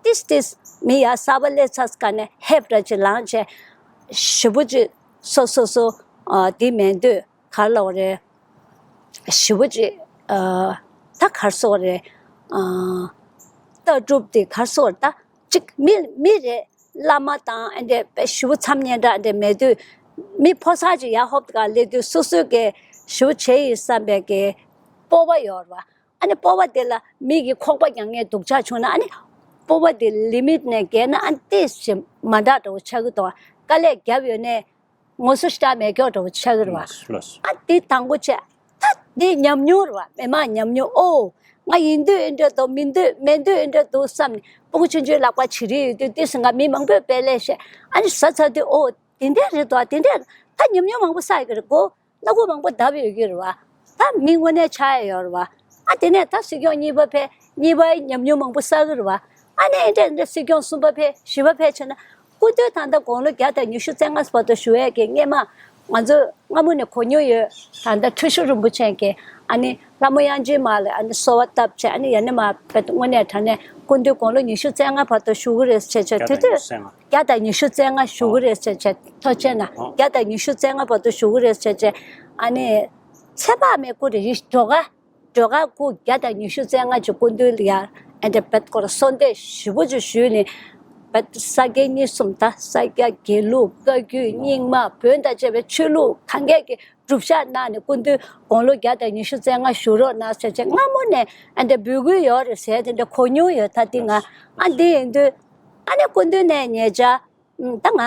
ཏིས་ཏིས་མི་ཡར་གསར་པ་སླེབས་ཚར་སྐབས་ནས་ཧེབ་འདྲ་ཅིག་ལངས་བྱས། ཞེ་པོ་ཅིག་སོ་སོ་སོ་ཨ་དེ་མེད་དུས་ག་རེ་ལབ་དགོས་རེད། ཞེ་པོ་ཅིག་ཨ་ད་ག་རེ་ཟེར་དགོས་རེད། ཨ་ལྟ་གྲུབ་དེ་ག་རེ་ཟེར་དགོས་རེད། ད་ཅིག་མི་མི་རེད། བླ་མ་དང་ཨ་འདྲས་དཔེ་ཞེ་པོ་མཚམས་བསྙེན་གྲགས་འདྲ་མེད་དུས། མི་ཕོ་གསར་ཅིག་ཡར་ཧོབ་ཏེ་ག་སླེབས་དུས་སོ་སོའི་གི་ཞེ་པོ་བྱས་ཡིན་བསམ་པའི་གི་སྤོབས་པ་ཡོད་རེད་བ། ཨ་ནི་སྤོབས་པ་དེ་ལ་མི་གི་ཁོག་པ་རྒྱག་མཁན་སྡུག་ཅག་བྱུང་ན། ཨ་ནི་སྤོབས་པ་དེ་ལི་མིཊ་ནས་བརྒལ་ན་ཨ་ནི་ཏོག་ཙམ་མ་འདྲ་འདྲ་བོ་ཆགས་ཀྱི་འདུག་དཀའ་ལས་བརྒྱབ་ཡོད་ནའི་ངོ་སོ་ཤ་མེད་སྐྱོ་འདྲ་བོ་ཆགས་ཀྱི་རེད་བ། ལགས་སོ། ལགས་སོ། ཨ་དེ་དང་པོ་བྱས། ད་དེ་ཉམས་མྱོང་རེད་བ། མི་མང་ཉམས་མྱོང་། ཨོ་ང་ཡིན་དུས་འདི་འདྲ་འདུག་མིན་དུས་མེད་དུས་འདི་འདྲ་འདུག་བསམ་ནས་སྤུ་གུ་ཆུང་ཆུང་ལག་པ་བྱི་རིལ་ཡོད་དུས་དེ་སེང་ག་མི་མང་པོས་དཔེ་ལས་བཤད། ཨ་ནི་ཟ་ཚར་དུས་ཨོ་དེ་འདྲ་རེད་འདུག་དེ་འདྲ་ད་ཉམས་མྱོང་མང་པོ་བསགས་ཡོད་ཀྱི་རེད་གོ། སྣ་ཁུག་མང་པོ་བརྡབས་ཡོད་ཀྱི་རེད་བ། ད་མི་དངོས་གནས་ཆགས་ཡ་ཡོད་རེད་བ། ཨ་དེ་ནས་ད་སྲིད་སྐྱོང་གཉིས་པ་ཕེབས། གཉིས་པའི་ཉམས་མྱོང་མང་པོ་བསགས་ཀྱི་རེད་བ། ཨ་ནི་འདྲ་འདྲ་སྲིད་སྐྱོང་གསུམ་པ་ཕེབས། བཞི་པ་ཕེབས་བྱས་ན། སྐུ་མདུན་ད་ལྟ་དགུང་ལོ་བརྒྱ་དང་ཉི་ཤུ་རྩ་ལྔ་བར་དུ་བཞུགས་ཡས་ཀྱི་སྔས་མ་ང་ཚོ་སྔ་མོ་ནས་གོ་མྱོང་ཡོད། ད་ལྟ་ཁྲི་ཤོར་རིན་པོ་ཆེ་གིས་ཨ་ནི་ལྷ་མོ་དབྱངས་ཅན་མ་ལ་ཨ་ནི་གསོལ་བ་བཏབ་བྱས། ཨ་ནི་ཡ་ནི་མ་དཔེ་དངོས་གནས་དྲང་གནས་སྐུ་མདུན་དགུང་ལོ་ཉི་ཤུ་རྩ་ལྔ་བར་དུ་བཞུགས་ཀྱི་རེད་ཟེར་བྱས། དེ་དུས་བརྒྱ་དང་ཉི་ཤུ་རྩ་ལྔ་བཞུགས་ཀྱི་རེད་ཟེར་བྱས། ཐུགས་རྗེ་གནང་། བརྒྱ་དང་ཉི་ཤུ་རྩ་ལྔ་བར་དུ་བཞུགས་ཀྱི་རེད་ཟེར་བྱས། ཨ་ནི་ཚེ་དཔག་མེད་སྐུ་རེད། ཡིད་འགྲོ་ག་འགྲོ་ག་སྐུ་བརྒྱ་དང་ཉི་ཤུ་རྩ་ལྔ་ཅིག་སྐུ་མདུན་ལ་ཡ་ཨ་འདྲ་དཔེ་སྐོར་གསོལ་འདེབས་ཞེ་པོ་ཅིག་ཞུས་ནས། དཔེ་ས་དགེ་བསྙེན་གསུམ་དང་ས་སྐྱ་དགེ་ལུགས་བཀའ་བརྒྱུད་རྙིང་མ་བོན་དང་བཅས་པའི་ཆོས་ལུགས་གང་གས་ཀྱི་ སྒྲུབ་ཞག་གནང་ནས་སྐུ་མདུན་དགུང་ལོ་བརྒྱ་དང་ཉི་ཤུ་རྩ་ལྔ་བཞུགས་རོགས་གནང་ཟེར་བྱས་སྔ་མོ་ནས་ཨ་འདྲ་འབོད་སྐུལ་ཡོད་རེད་ཟེར་དེ་འདྲ་གོ་མྱོང་ཡོད། ད་འདི་ང་ཨ་འདི་ཡིན་དུས་ཨ་ནི་སྐུ་མདུན་ནས་ཉེ་ཆར་ད་ང་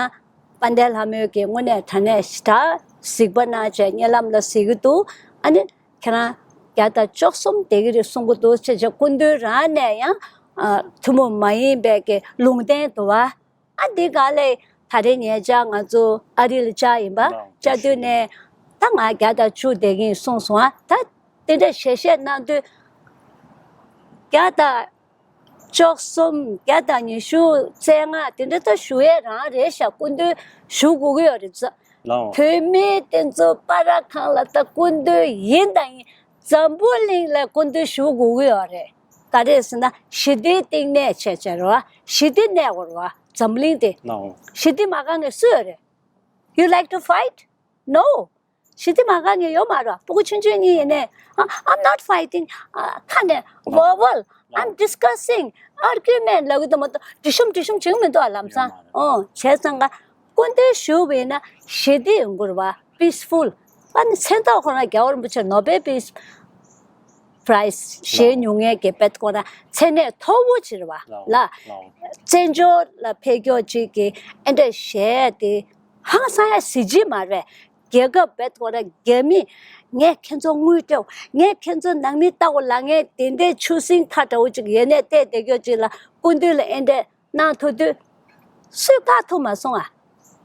དཔལ་ལྡན་ལྷ་མོས་ཀྱི་དངོས་གནས་དྲང་གནས་ཞེ་དྲག་གཟིགས་པ་གནང་བྱས་བརྙན་ལམ་ལ་གཟིགས་ཀྱི་འདུག་ཨ་ནི་ཁྱེད་རང་བརྒྱ་དང་བཅུ་གསུམ་བསྡད་ཀྱི་རེད་གསུང་གི་འདུག་ཟེར་བྱས་སྐུ་མདུན་རང་ནས་ཡང་ཐུན་མོང་མ་ཡིན་པའི་གི་ལུང་བསྟན་འདུག་བ། ཨ་འདི་ག་ལས་ད་རེས་ཉེ་ཆར་ང་ཚོ་ཨ་རི་ལ་བཅར་ཡིན་པ། བཅར་དུས་ནས་ད་ང་བརྒྱ་དང་བཅུ་བསྡད་ཀྱི་ཡིན་གསུངས་སོང་ཨ། ད་དེ་འདྲ་ཞལ་བཞེས་གནང་དུས་བརྒྱ་དང་བཅུ་གསུམ་བརྒྱ་དང་ཉི་ཤུ་རྩ་ལྔ་དེ་འདྲ་ད་བཞུགས་ཡས་རང་རེད་ཤག་སྐུ་མདུན་བཞུགས་དགོས་ཀྱི་ཡོད་རེད་ཙང་། བོད་མི་དེ་ཚོ་སྤ་ར་ཁང་ལ་ད་སྐུ་མདུན་ཡིན་དང་ཡིན། འཛམ་བུ་གླིང་ལ་སྐུ་མདུན་བཞུགས་དགོས་ཀྱི་ཡོད་རེད། ག་རེ་ཟེར་ན་ཞི་བདེའི་བསྟི་གནས་བྱས་བྱས་རེད་བ། ཞི་བདེ་གནས་དགོས་རེད་བ་འཛམ་གླིང་དེ། ཞི་བདེ་མ་དགའ་མཁན་སུ་ཡོད་རེད། You like to fight? No. ཞི་བདེ་མ་དགའ་མཁན་ཡོད་མ་རེད་བ། སྤུ་གུ་ཆུང་ཆུང་གཉིས་ཡིན་ནས་ཨ། I'm not fighting. ཨ། ཁ་ནས་verbal. I'm discussing. Argument ལབ་ཀྱི་འདུག་མ་གཏོགས་དྲི་ཤོམ་དྲི་ཤོམ་བྱེད་ཀྱི་མི་འདུག་ཨ་ལམ་སང་། ཨོ་བྱས་ཙང་ཀ་སྐུ་མདུན་བཞུགས་པ་ཡིན་ན་ཞི་བདེ་ཡོང་གི་རེད་བ། Peaceful. ཨ་ནི་མཚན་ཐོག་ཁོ་རང་རྒྱལ་བ་རིན་པོ་ཆེ་ནོ་བེལ་Peace Prize བཞེས་མྱོང་མཁན་གྱི་བེད་ཁོ་རང་མཚན་གནས་མཐོ་བོ་ཅིག་རེད་བ་ལ། བཙན་བྱོལ་ལ་ཕེབས་མཁན་ཅིག་གིས་ཨེ་འདྲ་བཞེས་དེ་ཧང་སང་ཡ་གཟི་བརྗིད་མ་རེད། རྒྱལ་ཁབ་བེད་ཁོ་རང་རྒྱ་མི་ངས་ཁྱེད་ཚོ་དངུལ་སྤྲད། ངས་ཁྱེད་ཚོ་ནང་མི་ལྟ་བུ་ལ་ངས་དེ་འདྲའི་ཆུ་སྲིན་ཁ་འདྲ་བོ་ཅིག་ཡོད་ནས་བལྟས་བསྡད་མཁན་ཅིག་ལ་སྐུ་མདུན་ལ་ཨེ་འདྲ་གནང་ཐུབ་དུས། སུས་བཀག་ཐུབ་མ་སོང་ཨ།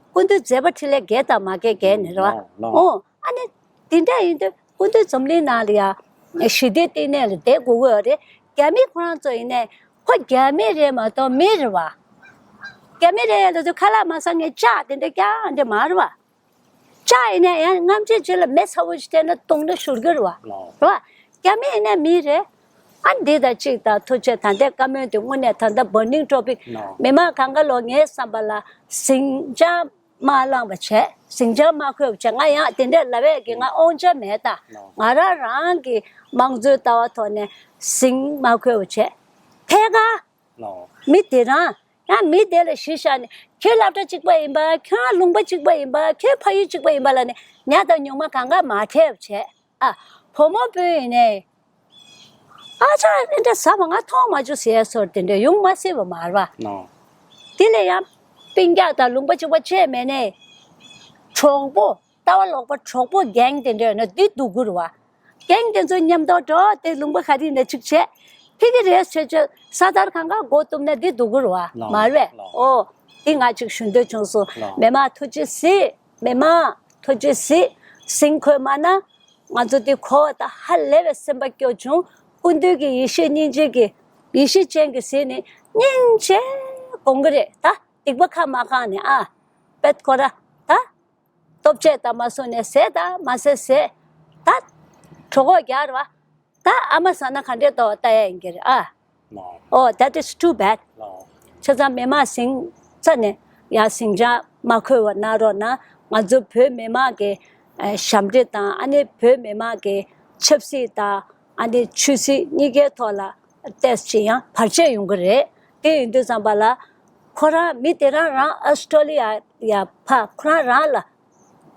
སྐུ་མདུན་མཛད་པ་འཕྲིན་ལས་རྒྱས་དང་མ་རྒྱས་རྒྱས་ནས་རེད་བ། ལགས། ཨོ་ཨ་ནི་དེ་འདྲ་ཡིན་དུས་སྐུ་མདུན་འཛམ་གླིང་ནང་ལ་ཡ་ཞི་བདེའི་བསྟི་གནས་ལ་བསྡད་དགོས་ཀྱི་ཡོད་རེད། རྒྱ་མི་ཁོ་རང་ཚོ་ཡིན་ནའི་ཁོ་རྒྱ་མི་རེད་མ་གཏོགས་མི་རེད་བ། རྒྱ་མི་རེད་ལབ་དུས་ཁ་ལག་མ་ཟ་མཁན་ལྕགས་དེ་འདྲ་རྐྱང་འདྲ་མ་རེད་བ། ལྕགས་ཡིན་ན་ཡང་རྔམ་བརྗིད་ཅིག་ལ་མེ་ཚ་བོ་ཞིག་སྤྲད་ན་བརྡུངས་ན་བཞུར་གྱི་རེད་བ། ལགས། རེད་བ། རྒྱ་མི་ཡིན་ན་མི་རེད། ཨ་འདི་དང་གཅིག་དང་ཐུགས་རྗེ་ད་ལྟའི་བཀའ་མོལ་འདི་དངོས་གནས་ད་ལྟ་burning topic ལགས། མི་མང་གང་ག་ལོ་ངའི་བསམ་པ་ལ་ཟིང་ཆ་མ་བསླངས་པ་བྱས། ཟིང་ཆ་མ་འཁོལ་བ་བྱས། ང་ཡང་དེ་འདྲས་ལབ་ཡས་ཀྱི་ང་དབང་ཆ་མེད་ད། ལགས། ང་རང་རང་གི་དམངས་གཙོའི་ལྟ་བ་ཐོག་ནས་ཟིང་མ་འཁོལ་བ་བྱས། ཐད་ཀར། ལགས། མི་དེ་རང་ཡང་མི་དེ་ལ་གཞི་བཞག་ནས་ཁྱོད་སློབ་གྲྭ་གཅིག་པ་ཡིན་པ། ཁྱོད་ལུང་པ་གཅིག་པ་ཡིན་པ། ཁྱོད་ཕ་ཡུལ་གཅིག་པ་ཡིན་པ་ལབ་ནས་ཉ་དང་ཉུང་མ་གང་ག་མ་འཕྲད་པ་བྱས། ཨ། བུ་མོ་སྤུན་ཡིན་ནའི་ཨ་ཅག་ཨེ་འདྲ་ཟ་བ་ང་མཐོང་མ་བཅུག་ཟེར་ཡས་ཚོར་དེ་འདྲ་ཡོང་མ་སྲིད་པ་མ་རེད་བ། ལགས། དེ་ལས་ཡང་སྤུན་ཀྱག་དང་ལུང་པ་གཅིག་པ་བཅས་མེད་ནའི་གྲོགས་པོ། ལྟ་བ་ལོག་པ་གྲོགས་པོ་རྒན་དེ་འདྲ་ཡོད་ན་འདི་སྡུག་གི་རེད་བ། རྒན་དེ་ཚོ་མཉམ་དུ་འགྲོ་དེ་ལུང་པ་ག་རེ་ཡིན་ན་གཅིག་བྱས། ཕ་གི་རེད་ཟེར་བྱས་ས་ཐར་གང་ག་མགོ་བཏུམ་ན་འདི་སྡུག་གི་རེད་བ། ལགས། མ་རེད་པས། ལགས། ཨོ། འདི་ང་གཅིག་ཞུ་འདོད་བྱུང་སོང་། ལགས། མི་མང་ཐུགས་རྗེ་གཟིགས། མི་མང་ཐུགས་རྗེ་གཟིགས། ཟིང་འཁོར་མ་ན། ང་ཚོ་འདི་གོ་བ་ད་ཧ་ལས་པའི་སེམས་པ་སྐྱོ་བྱུང་། སྐུ་མདུན་གྱི་ཡེ་ཤེས་སྙིང་རྗེ་གི་ཡེ་ཤེས་ཅན་གྱི་ཟིན་ནི་སྙིང་རྗེ་དགོངས་ཀྱི་རེད་ད། སྡིག་པ་ཁ་མ་བཀག་ནས་ཨ། པད་ཁོ་ར་ད། ལྟོ་ཆས་དང་མ་སོང་ནས་ཟས་དང་མ་ཟས་ཟས། ད། གྲོད་ཁོག་རྒྱག་ར་བ། ད་ཨ་མ་ཟ་ན་ག་འདྲས་ལྟོ་ལྟ་ཡ་ཡིན་གྱི་རེད་ཨ། ལགས། Oh, that is too bad. ལགས། བྱས་ཙང་མི་མང་ཟིང་ཚ་ནས་ཡ་ཟིང་ཆ་མ་འཁོལ་བ་གནང་རོགས་གནང་། ང་ཚོ་བོད་མི་མང་གི་ཨ་ཞབས་འདྲེན་དང་ཨ་ནི་བོད་མི་མང་གི་ཆབ་སྲིད་དང་ཨ་ནི་ཆོས་སྲིད་གཉིས་ཀའི་ཐོག་ལ་ཏོག་ཙམ་ཡང་བར་ཆད་ཡོང་གི་རེད། དེ་ཡིན་དུས་ཙམ་པ་ལ་ཁོ་རང་མི་དེ་རང་རང་ཨོ་སི་ཀྲོ་ལི་ཡ་ཡ་ཕ་ཁོ་རང་རང་ལ་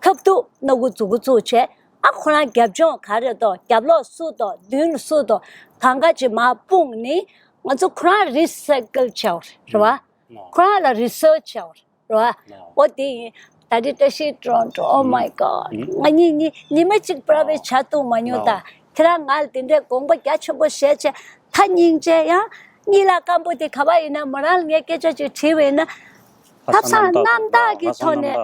ཁ་ཐུག་སྣ་ཁུག་མཛུབ་གུ་བཙུགས་བྱས། ཨ་ཁོ་རང་རྒྱབ་ལྗོངས་ག་རེ་འདུག་རྒྱབ་ལོགས་སུ་འདུག་མདུན་ལ་སུ་འདུག་གང་ག་ཅིག་མར་སྤུངས་ནས་ང་ཚོ་ཁོ་རང་རི་སའི་ཀལ་བྱས་པ་རེད་བ། ཁོ་རང་ལ་རི་སར་ཆ་བྱས་པ་རེད་བ། འོ་དེ་ཡིན། ད་རེས་བཀྲ་ཤིས་ཊོ་རོན་ཊོ། Oh my God. ང་གཉིས་གཉིས་ཉི་མ་གཅིག་པྲ་བའི་ཇ་འཐུང་མ་མྱོང་ད། ཁྱེད་རང་ང་ལ་དེ་འདྲའི་དགོངས་པ་རྒྱ་ཆེན་པོ་བཞེས་བྱས། ད་སྙིང་རྗེ་ཡང་གཉིད་ལམ་སྐམ་པོ་དེ་ག་པར་ཡིན་ན། མོ་རང་ལ་ངས་སྐད་ཆ་ཅིག་དྲིས་པ་ཡིན་ན། ལྷག་བསམ་རྣམ་དག་གི་ཐོག་ནས་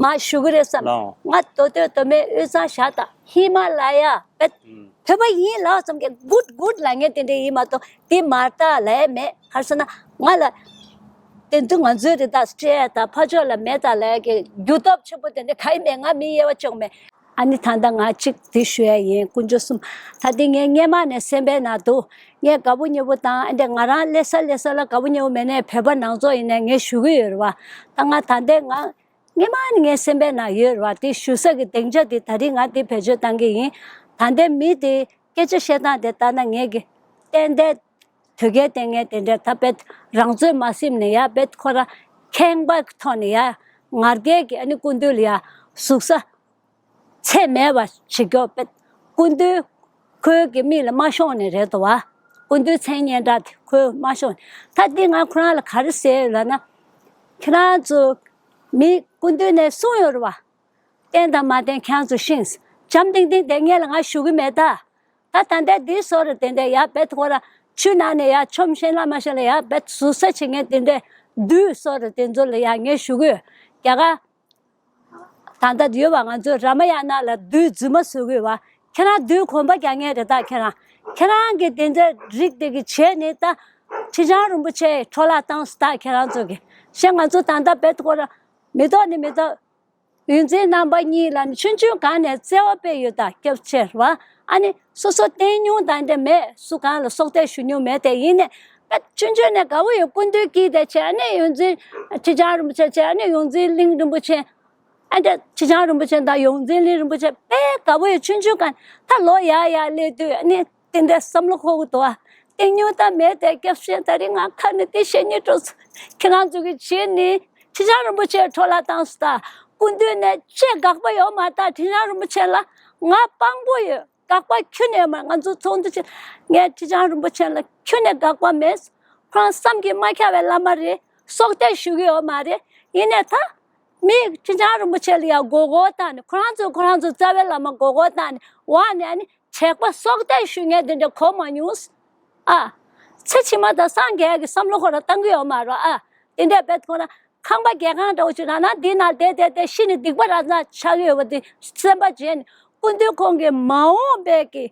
མར་ཞུ་གི་རེད་བསམ། ང་མདོ་སྟོད་མདོ་སྨད་དབུས་གཙང་བཞག་དང་ཧི་མ་ལ་ཡ་བོད་པ་ཡིན་ལབ་ཙམ་གྱི་good good ལབ་མཁན་དེ་འདྲ་ཡིན་མ་གཏོགས་དེ་མ་རེད་ད་ལབ་ཡ་མེད། ག་རེ་ཟེར་ན་ང་ལ་དེ་དུས་ང་ཚོའི་རི་དྭགས་སྤྲད་ཡ་དང་ཕར་ཕྱོགས་ལ་མེད་ད་ལབ་ཡ་གི་རྒྱུ་སྟོབས་ཆེན་པོ་དེ་འདྲ་ག་ཡེ་མེད། ང་མི་དབྱེ་བ་ཕྱེ་གི་མེད། ཨ་ནི་ད་ལྟ་ང་གཅིག་འདི་ཞུ་ཡ་ཡིན། དཀོན་མཆོག་གསུམ། ད་འདི་ངས་སྔས་མ་ནས་སེམས་པའི་ནང་དུ་ངས་དགའ་པོ་ཉེ་པོ་དང་ཨ་འདྲ་ང་རང་ལྷ་ས་ལྷ་ས་ལ་དགའ་པོ་ཉེ་པོ་མེད་ནའི་བོད་པ་ནང་ཚོགས་ཡིན་ནའི་ངས་ཞུ་གི་ཡོད་རེད་བ། ད་ང་ད་ལྟའི་ང་སྔས་མ་ནས་ངའི་སེམས་པའི་ནང་ཡོད་རེད་བ། དེ་ཞུ་ས་གི་སྡིངས་ཆ་དེ་ད་རིང་ང་དེ་བེད་སྤྱོད་བཏང་གི་ཡིན། ད་ལྟའི་མི་དེ་སྐད་ཆ་བཤད་སྟངས་དེ་ལྟར་ན་ངས་གི་ཏན་ཏན་དོལ་རྒྱལ་བསྟེན་མཁན་དེ་འདྲ་ད་བེད་རང་ཚོད་མ་སེམས་ནས་ཡ་བེད་ཁོ་ར་ཁེངས་པ་ཐོག་ནས་ཡ་ང་རྒྱལ་གི་ཨ་ནི་སྐུ་མདུན་ལ་ཡ་ཟུག་ས། ཚད་མེད་པ་བྱེད་སྐྱོ་པས། སྐུ་མདུན་ཁོའི་གི་མིག་ལ་མ་ཤོང་ནས་རེད་དོ་བ། སྐུ་མདུན་མཚན་སྙན་གྲགས་དེ་ཁོའི་མ་ཤོང་ནས། ད་འདི་ང་ཁོ་རང་ལ་ག་རེ་ཟེར་ཡོད་ལབ་ན། ཁྱེད་རང་ཚོ་མི་སྐུ་མདུན་ནས་གསུངས་ཡོད་རེད་བ། བསྟན་དང་མ་བསྟན་ཁྱེད་རང་ཚོ་ཤེས། འཇམ་ཐིང་ཐིང་དེ་ངས་ལ་ང་ཞུ་གི་མེད་ད། ད་ད་ལྟ་འདི་བཟོ་རེད་དེ་འདྲ་ཡ་བེད་ཁོ་ར་ཆུ་ནང་ནས་ཡ་ཆོམ་ཤེས་ལ་མ་ཤེས་ལ་ཡ་བེད་ཟུར་ས་བྱེད་མཁན་དེ་འདྲ་བདུད་བཟོ་རེད་དེ་ཚོ་ལ་ཡ་ངས་ཞུ་གི་ཡོད། རྒྱ་གར། ད་ལྟ་ཡོད་པ་ང་ཚོའི་ར་མ་ཡ་ན་ལ་བདུད་རྫུན་མ་བཟོ་གི་ཡོད་པ། ཁྱེད་རང་བདུད་གོམ་པ་རྒྱག་མཁན་རེད་ད་ཁྱེད་རང་། ཁྱེད་རང་གི་དེ་འདྲ་རིགས་དེ་གི་བྱས་ནས་ད་ཁྲི་བྱང་རིན་པོ་ཆེ་འཕྲོ་བརླག་བཏང་སོང་ད་ཁྱེད་རང་ཚོ་གི། གཞན་ང་ཚོ་ད་ལྟ་བེད་ཁོ་ར་མི་ཐོག་ནས་མི་ཐོག་ཡོངས་འཛིན་རྣམ་པ་གཉིས་ལ་ནི་ཆུང་ཆུང་སྒང་ནས་བརྩེ་བ་དཔེ་ཡོད་ད་སྐྱབས་ཆེ་བ། ཨ་ནི་སོ་སོ་བསྟན་མྱོང་དང་འདྲ་མེད་སུ་གང་ལ་སྲོག་གཏད་ཞུ་མྱོང་མེད་དེ་ཡིན་ནས་དཔེ་ཆུང་ཆུང་ནས་དགའ་བོ་ཡོད་སྐུ་མདུན་དཀྱིལ་དེ་བྱས་ཨ་ནི་ཡོངས་འཛིན་ཁྲི་བྱང་རིན་པོ་ཆེ་བྱས་ཨ་ནི་ཡོངས་འཛིན་གླིང་རིན་པོ་ཆེ། ཨ་འདྲ་ཁྲི་བྱང་རིན་པོ་ཆེ་དང་ཡོངས་འཛིན་གླིང་རིན་པོ་ཆེ་དཔེ་དགའ་བོ་ཡོད་ཆུང་ཆུང་སྒང་ད་ལོ་ཡར་ཡར་སླེབས་དུས་ཨ་ནི། དེ་འདྲའི་བསམ་བློ་འཁོར་གི་འདུག་ཨ། བསྟན་མྱོང་ད་མེད་དེ་སྐྱབས་ཤེས་ད་རིང་ང་ཁ་ནས་དེ་བཤད་སྙིང་བྲོ་སོང་། ཁྱེད་རང་ཚོ་གི་བྱས་ནི་ཁྲི་བྱང་རིན་པོ་ཆེ་འཕྲོ་བརླག་བཏང་སོང་ད། སྐུ་མདུན་ནས་ཅེས་དགག་པ་ཡོད་མ་ད་ཁྲི་བྱང་རིན་པོ་ཆེ་ལ་ང་དཔང་པོ་ཡོད་དགག་པ་ཁྱོན་ནས་ཡོད་མ་ང་ཚོ་ཚོགས་འདུ་ཆེ་ངས་ཁྲི་བྱང་རིན་པོ་ཆེ་ལ་ཁྱོན་ནས་དགག་པ་མེད། ཁོ་རང་བསམ་གྱིས་མ་ཁྱབ་པའི་བླ་མ་རེད། སྲོག་གཏད་ཞུ་གི་ཡོད་མ་རེད། ཡིན་ནས་ད་མི་ཁྲི་བྱང་རིན་པོ་ཆེ་ལ་ཡང་མགོ་སྐོར་བཏང་ནས་ཁོ་རང་ཚོ་ཁོ་རང་ཚོ་རྩ་བའི་བླ་མ་མགོ་སྐོར་བཏང་ནས་འོག་ནས་ཨ་ནི། དྲེགས་པ་སྲོག་གཏད་ཞུ་མཁན་དེ་འདྲ་གོ་མ་མྱོང་། ཨ། ཚེ་ཕྱི་མ་དང་སངས་རྒྱས་ཀྱི་བསམ་བློ་ཁོ་རང་བཏང་གི་ཡོད་མ་རེད་ཨ། དེ་འདྲ་བེད་ཁོ་རང་ཁང་པ་རྒྱལ་ཁང་འདྲ་བོ་ཅིག་རང་ན་འདི་ན་བསྡད་བསྡད་བསྡད་ཤི་ནས་སྡིག་པ་རང་ཚང་ཆགས་ཀྱི་ཡོད་པ་དེ་སེམས་པ་བརྗེད་ནས་སྐུ་མདུན་ཁོང་གིས་མ་འོངས་པའི་གི་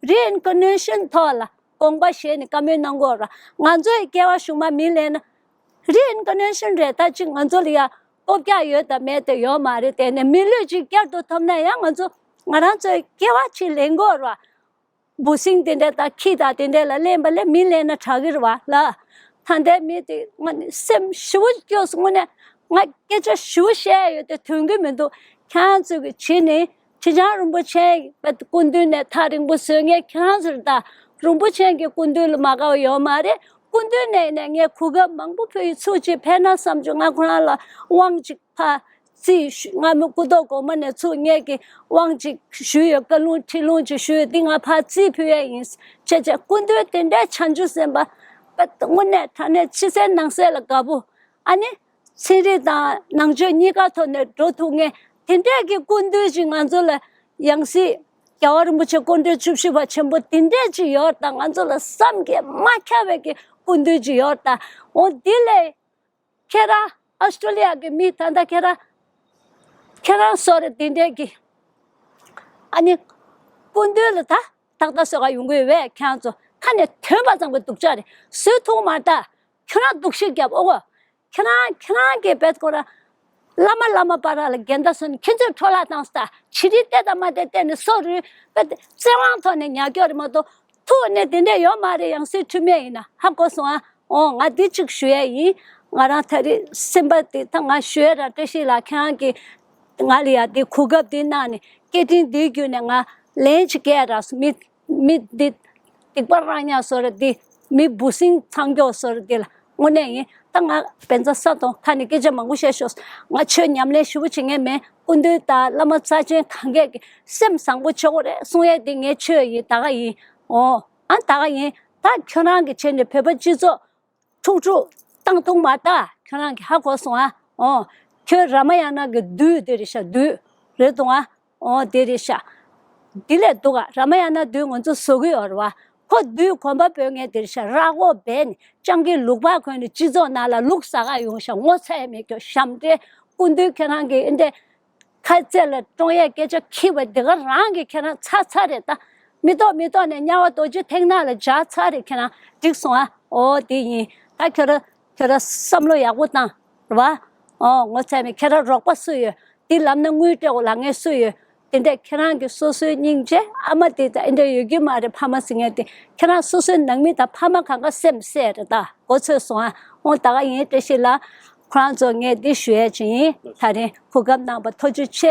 རི་ཨིན་ཀར་ནེ་ཤན་ཐོག་ལ་དགོངས་པ་བཞེས་ནས་བཀའ་མོལ་གནང་གི་ཡོད་རེད། ང་ཚོ་ཡི་སྐྱེ་བ་གཞུག་མ་མི་ལེན་ན། རི་ཨིན་ཀར་ནེ་ཤན་རེད་ད་ཅིག་ང་ཚོ་ལ་ཡ་སྟོབས་རྒྱག་ཡོད་དང་མེད་དེ་ཡོད་མ་རེད། དེ་ནས་མི་ལུས་ཅིག་བསྐྱར་དུ་ཐོབ་ན་ཡང་ང་ཚོ་ང་རང་ཚོའི་སྐྱེ་བ་ཅིག་ལེན་དགོས་རེད་བ། འབུ་སྲིན་དེ་འདྲ་དང་ཁྱི་དང་དེ་འདྲ་ལ་ལེན་པ་ལས་མི་ལེན་ན་དྲག་གི་རེད་བ་ལ། ད་ལྟའི་མི་དེ་ང་ནི་སེམས་ཞེ་པོ་སྐྱོ་སོང་། དངོས་གནས་ང་སྐད་ཆ་ཞེ་པོ་བཤད་ཡ་ཡོད་དེ་ཐོན་གི་མི་འདུག་ཁྱེད་རང་ཚོ་གི་བྱས་ནས། ཁྲི་བྱང་རིན་པོ་ཆེ་སྐུ་མདུན་ནས་ཐག་རིང་པོ་བཟོས་མཁན་ཁྱེད་རང་ཚོ་རེད་ད། རིན་པོ་ཆེ་གི་སྐུ་མདུན་ལ་མ་དགའ་བ་ཡོད་མ་རེད། སྐུ་མདུན་ནས་ནས་ངས་གོ་སྐབས་མང་པོ་ཕུལ་ཡི་ཚུགས་ཅིག་ཕན་ན་བསམ་བྱུང་། ང་ཁོ་རང་ལ་དབང་ཅིག་ཕར་རྩིས་ཞུ་སྔ་མོ་སྐུ་ཐོག་གོང་མ་ནས་ཚུགས་ངས་ཀྱི་དབང་ཅིག་ཞུས་ཡོད། བཀའ་ལུང་ཁྲིད་ལུང་ཅིག་ཞུས་ཡོད། འདི་ང་ཕར་རྩིས་ཕུལ་ཡ་ཡིན། བྱས་བྱས་སྐུ་མདུན་དེ་འདྲའི་བྱང་ཆུབ་སེམས་དཔའ་དངོས་གནས་དྲང་གནས་ཕྱི་གསལ་ནང་གསལ་ལ་དགའ་པོ། ཨ་ནི། ཚན་རིག་དང་ནང་ཆོས་གཉིས་ཀ་ཐོག་ནས་འགྲོ་ཐུབ་མཁན་དེ་འདྲས་ཀྱི་སྐུ་མདུན་ཅིག་ང་ཚོ་ལ་ཡང་སྲིད་རྒྱལ་བ་རིན་པོ་ཆེ་སྐུ་ཕྲེང་བཅུ་བཞི་པ་ཆེན་པོ་དེ་འདྲས་ཅིག་ཡོད་དང་ང་ཚོ་ལ་བསམ་གྱིས་མ་ཁྱབ་པའི་གི་སྐུ་མདུན་ཅིག་ཡོད་དང་འོ་དེ་ལས་ཁྱེད་རང་ཨ་སི་ཀྲོ་ལི་ཡ་གི་མི་ད་ལྟ་ཁྱེད་རང་ཁྱེད་རང་སོ་རེ་དེ་འདྲས་ཀྱི་ཨ་ནི་སྐུ་མདུན་ལ་ད་ཏག་ཏག་སོ་ག་ཡོང་གི་ཡོད་པས་ཁྱེད་རང་ཚོ་ཁ་ནས་ཐོན་པ་ཙམ་གྱི་སྡུག་ཅག་རེད། བཟོས་ཐུབ་མ་ད་ཁྱེད་རང་སྡུག་ཤི་རྒྱབ་ཨོ་གོ། ཁྱེད་རང་ཁྱེད་རང་གི་བེད་ཁོ་ར་བླ་མ་བླ་མ་པ་ར་ལ་འགལ་ཟླ་སོང་ནས་ཁྱེད་ཚོས་འཕྲོ་བརླག་བཏང་སྟ་ཕྱི་རིལ་བལྟས་དང་མ་བལྟས་བལྟས་ནས་སོ་རུལ་བེད་བཙན་དབང་ཐོག་ནས་ཉར་སྐྱོར་རེད་མ་གཏོགས་ཐུག་ནས་དེ་འདྲས་ཡོད་མ་རེད། ཡང་སྲིད་འཁྲུལ་མེད་ཡིན་ན་ཧ་གོ་སོང་ཨ། འོ་ང་འདི་གཅིག་ཞུ་ཡས་ཡིན། ང་རང་ད་རེས་སེམས་པ་དེ་ད་ང་ཞུ་ཡས་ར་བཀྲ་ཤིས་ལགས་ཁྱེད་རང་གི་ང་ལ་ཡ་དེ་གོ་སྐབས་དེ་གནང་ནས་སྐད་འཕྲིན་འདིའི་བརྒྱུད་ནས་ང་ལན་ཅིག་སྐྱེལ་རག་སོང་མི། མི་འདི་སྡིག་པ་རང་ཉག་བཟོ་ར་འདི་མི་འབུ་སྲིན་ཚང་སྐྱོག་བཟོ་ར་འདི་ལ་དངོས་གནས་ཡིན། ད་ང་བན་ཚ་ས་དང་ཁ་ནས་སྐད་ཆ་མང་པོ་བཤད་ཤོག་ང་ཆོས་ཉམས་ལེན་ཞུ་བ་བྱེད་མཁན་མེད། སྐུ་མདུན་དང་བླ་མ་རྩ་ཆེན་གང་གས་ཀྱི་སེམས་བཟང་པོ་ཆོག་གོ་རེད་གསུང་ཡས་འདི་ངའི་ཆོས་ཡིན། ད་ག་ཡིན། འོ་ཨ་ད་ག་ཡིན། ད་ཁྱོད་རང་གི་བྱས་ནས་བོད་པ་སྤྱི་ཚོགས་ཁྲུག་ཁྲུག་བཏང་ཐུབ་མ་ད་ཁྱོད་རང་གི་ཧ་གོ་སོང་ཨ། འོ་ཁྱོད་ར་མ་ཡ་ན་གི་བདུད་དེ་རེད་ཤག་བདུད་རེད་དང་ཨ། འོ་དེ་རེད་ཤག་དེ་ལས་སྡུག་ག་ར་མ་ཡ་ན་བདུད་ང་ཚོ་བཟོ་གི་ཡོད་རེད་བ། ཁོ་བདུད་གོམ་པ་སྤོས་མཁན་དེ་རེད་ཤག་ར་གོ་བས་ནི་སྤྱང་ཀི་ལུག་པག་གོན་ནི་སྤྱི་ཚོགས་ནང་ལ་ལུག་ཟ་ག་ཡོང་ཤག་ངོ་ཚ་ཡ་མེད་ཀྱོ་ཞམ་འདྲེ། སྐུ་མདུན་ཁྱེད་རང་གི་ཨེ་འདྲས་ཁ་རྩེ་ལ་ཀྲོང་ཡས་སྐད་ཆ་ཁྱི་བ་འདི་ག་རང་གི་ཁྱེད་རང་ཚ་ཚ་རེད་ད། མི་ཐོག་མི་ཐོག་ནས་དམྱལ་བ་རྡོ་རྗེ་ཐེག་ནག་ལ་འཇག་ཚར་རེད་ཁྱེད་རང་འགྲིག་སོང་ཨ། འོ་དེ་ཡིན། ད་ཁྱོད་ར་ཁྱོད་ར་བསམ་བློ་ཡག་པོ་བཏང་རེད་བ། འོ་ངོ་ཚ་མེད་ཁྱེད་ར་རོགས་པ་སུ་ཡོད། འདི་ལམ་ན་དངུལ་སྤྲད་འོ་ལ་ངས་སུ་ཡོད། དེ་འདྲས་ཁྱེད་རང་གི་སོ་སོའི་སྙིང་རྗེ་ཨ་མ་དེ་ད་ཨེ་འདྲས་ཡོད་ཀྱི་མ་རེད་ཕ་མ་ཟེར་མཁན་དེ་ཁྱེད་རང་སོ་སོའི་ནང་མི་དང་ཕ་མ་གང་ག་སེམས་བསད་རེད་ད་གོ་ཚོད་སོང་ཨ། འོ་ད་ག་ཡིན་བཀྲ་ཤིས་ལགས་ཁོ་རང་ཚོ་ངས་འདི་ཞུ་ཡས་ཅིག་ཡིན། ད་རིང་གོ་སྐབས་གནང་པ་ཐུགས་རྗེ་ཆེ།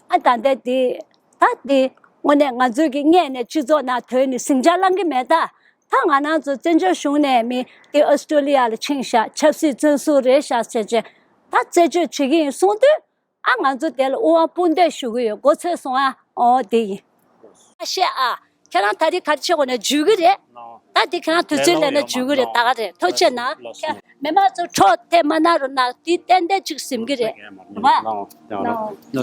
ཨ་ད་ལྟ་དེ་ད་དེ་དངོས་གནས་ང་ཚོའི་གི་སྔས་ནས་སྤྱི་ཚོགས་ནང་དོན་ནི་ཟིང་ཆ་བསླང་གི་མེད་ད། ད་ང་རང་ཚོ་བཙན་བྱོལ་གཞུང་ནས་མི་དེ་ཨོ་སི་ཀྲོ་ལི་ཡ་ལ་ཕྱིན་ཤག་ཆབ་སྲིད་བཙོན་ཟུར་རེད་ཤག་ཟེར་བྱས་ད་རྩད་གཅོད་བྱེད་ཀྱི་ཡིན་གསུངས་དུས། ཨ་ང་ཚོ་དེ་ལ་དབུ་དབང་སྤུན་ཟླས་ཞུ་གི་ཡོད། མགོ་ཚོས་སོང་ཨ། ཨོ་དེ་ཡིན། ཨ་ཤེས་ཨ། ཁྱེད་རང་ད་རེས་ག་རེ་བྱེད་དགོས་ན་འཇུས་གི་རེད། ད་དེ་ཁྱེད་རང་དུས་ཚོད་ལས་ན་འཇུས་གི་རེད། ད་ག་རེད། ཐུགས་རྗེ་གནང་། མི་མང་ཚོ་འཕྲོ་དེ་མ་གནང་རོགས་གནང་། དེ་ཏན་ཏན་ཅིག་ཟིན་གི་རེད། རེད་བ།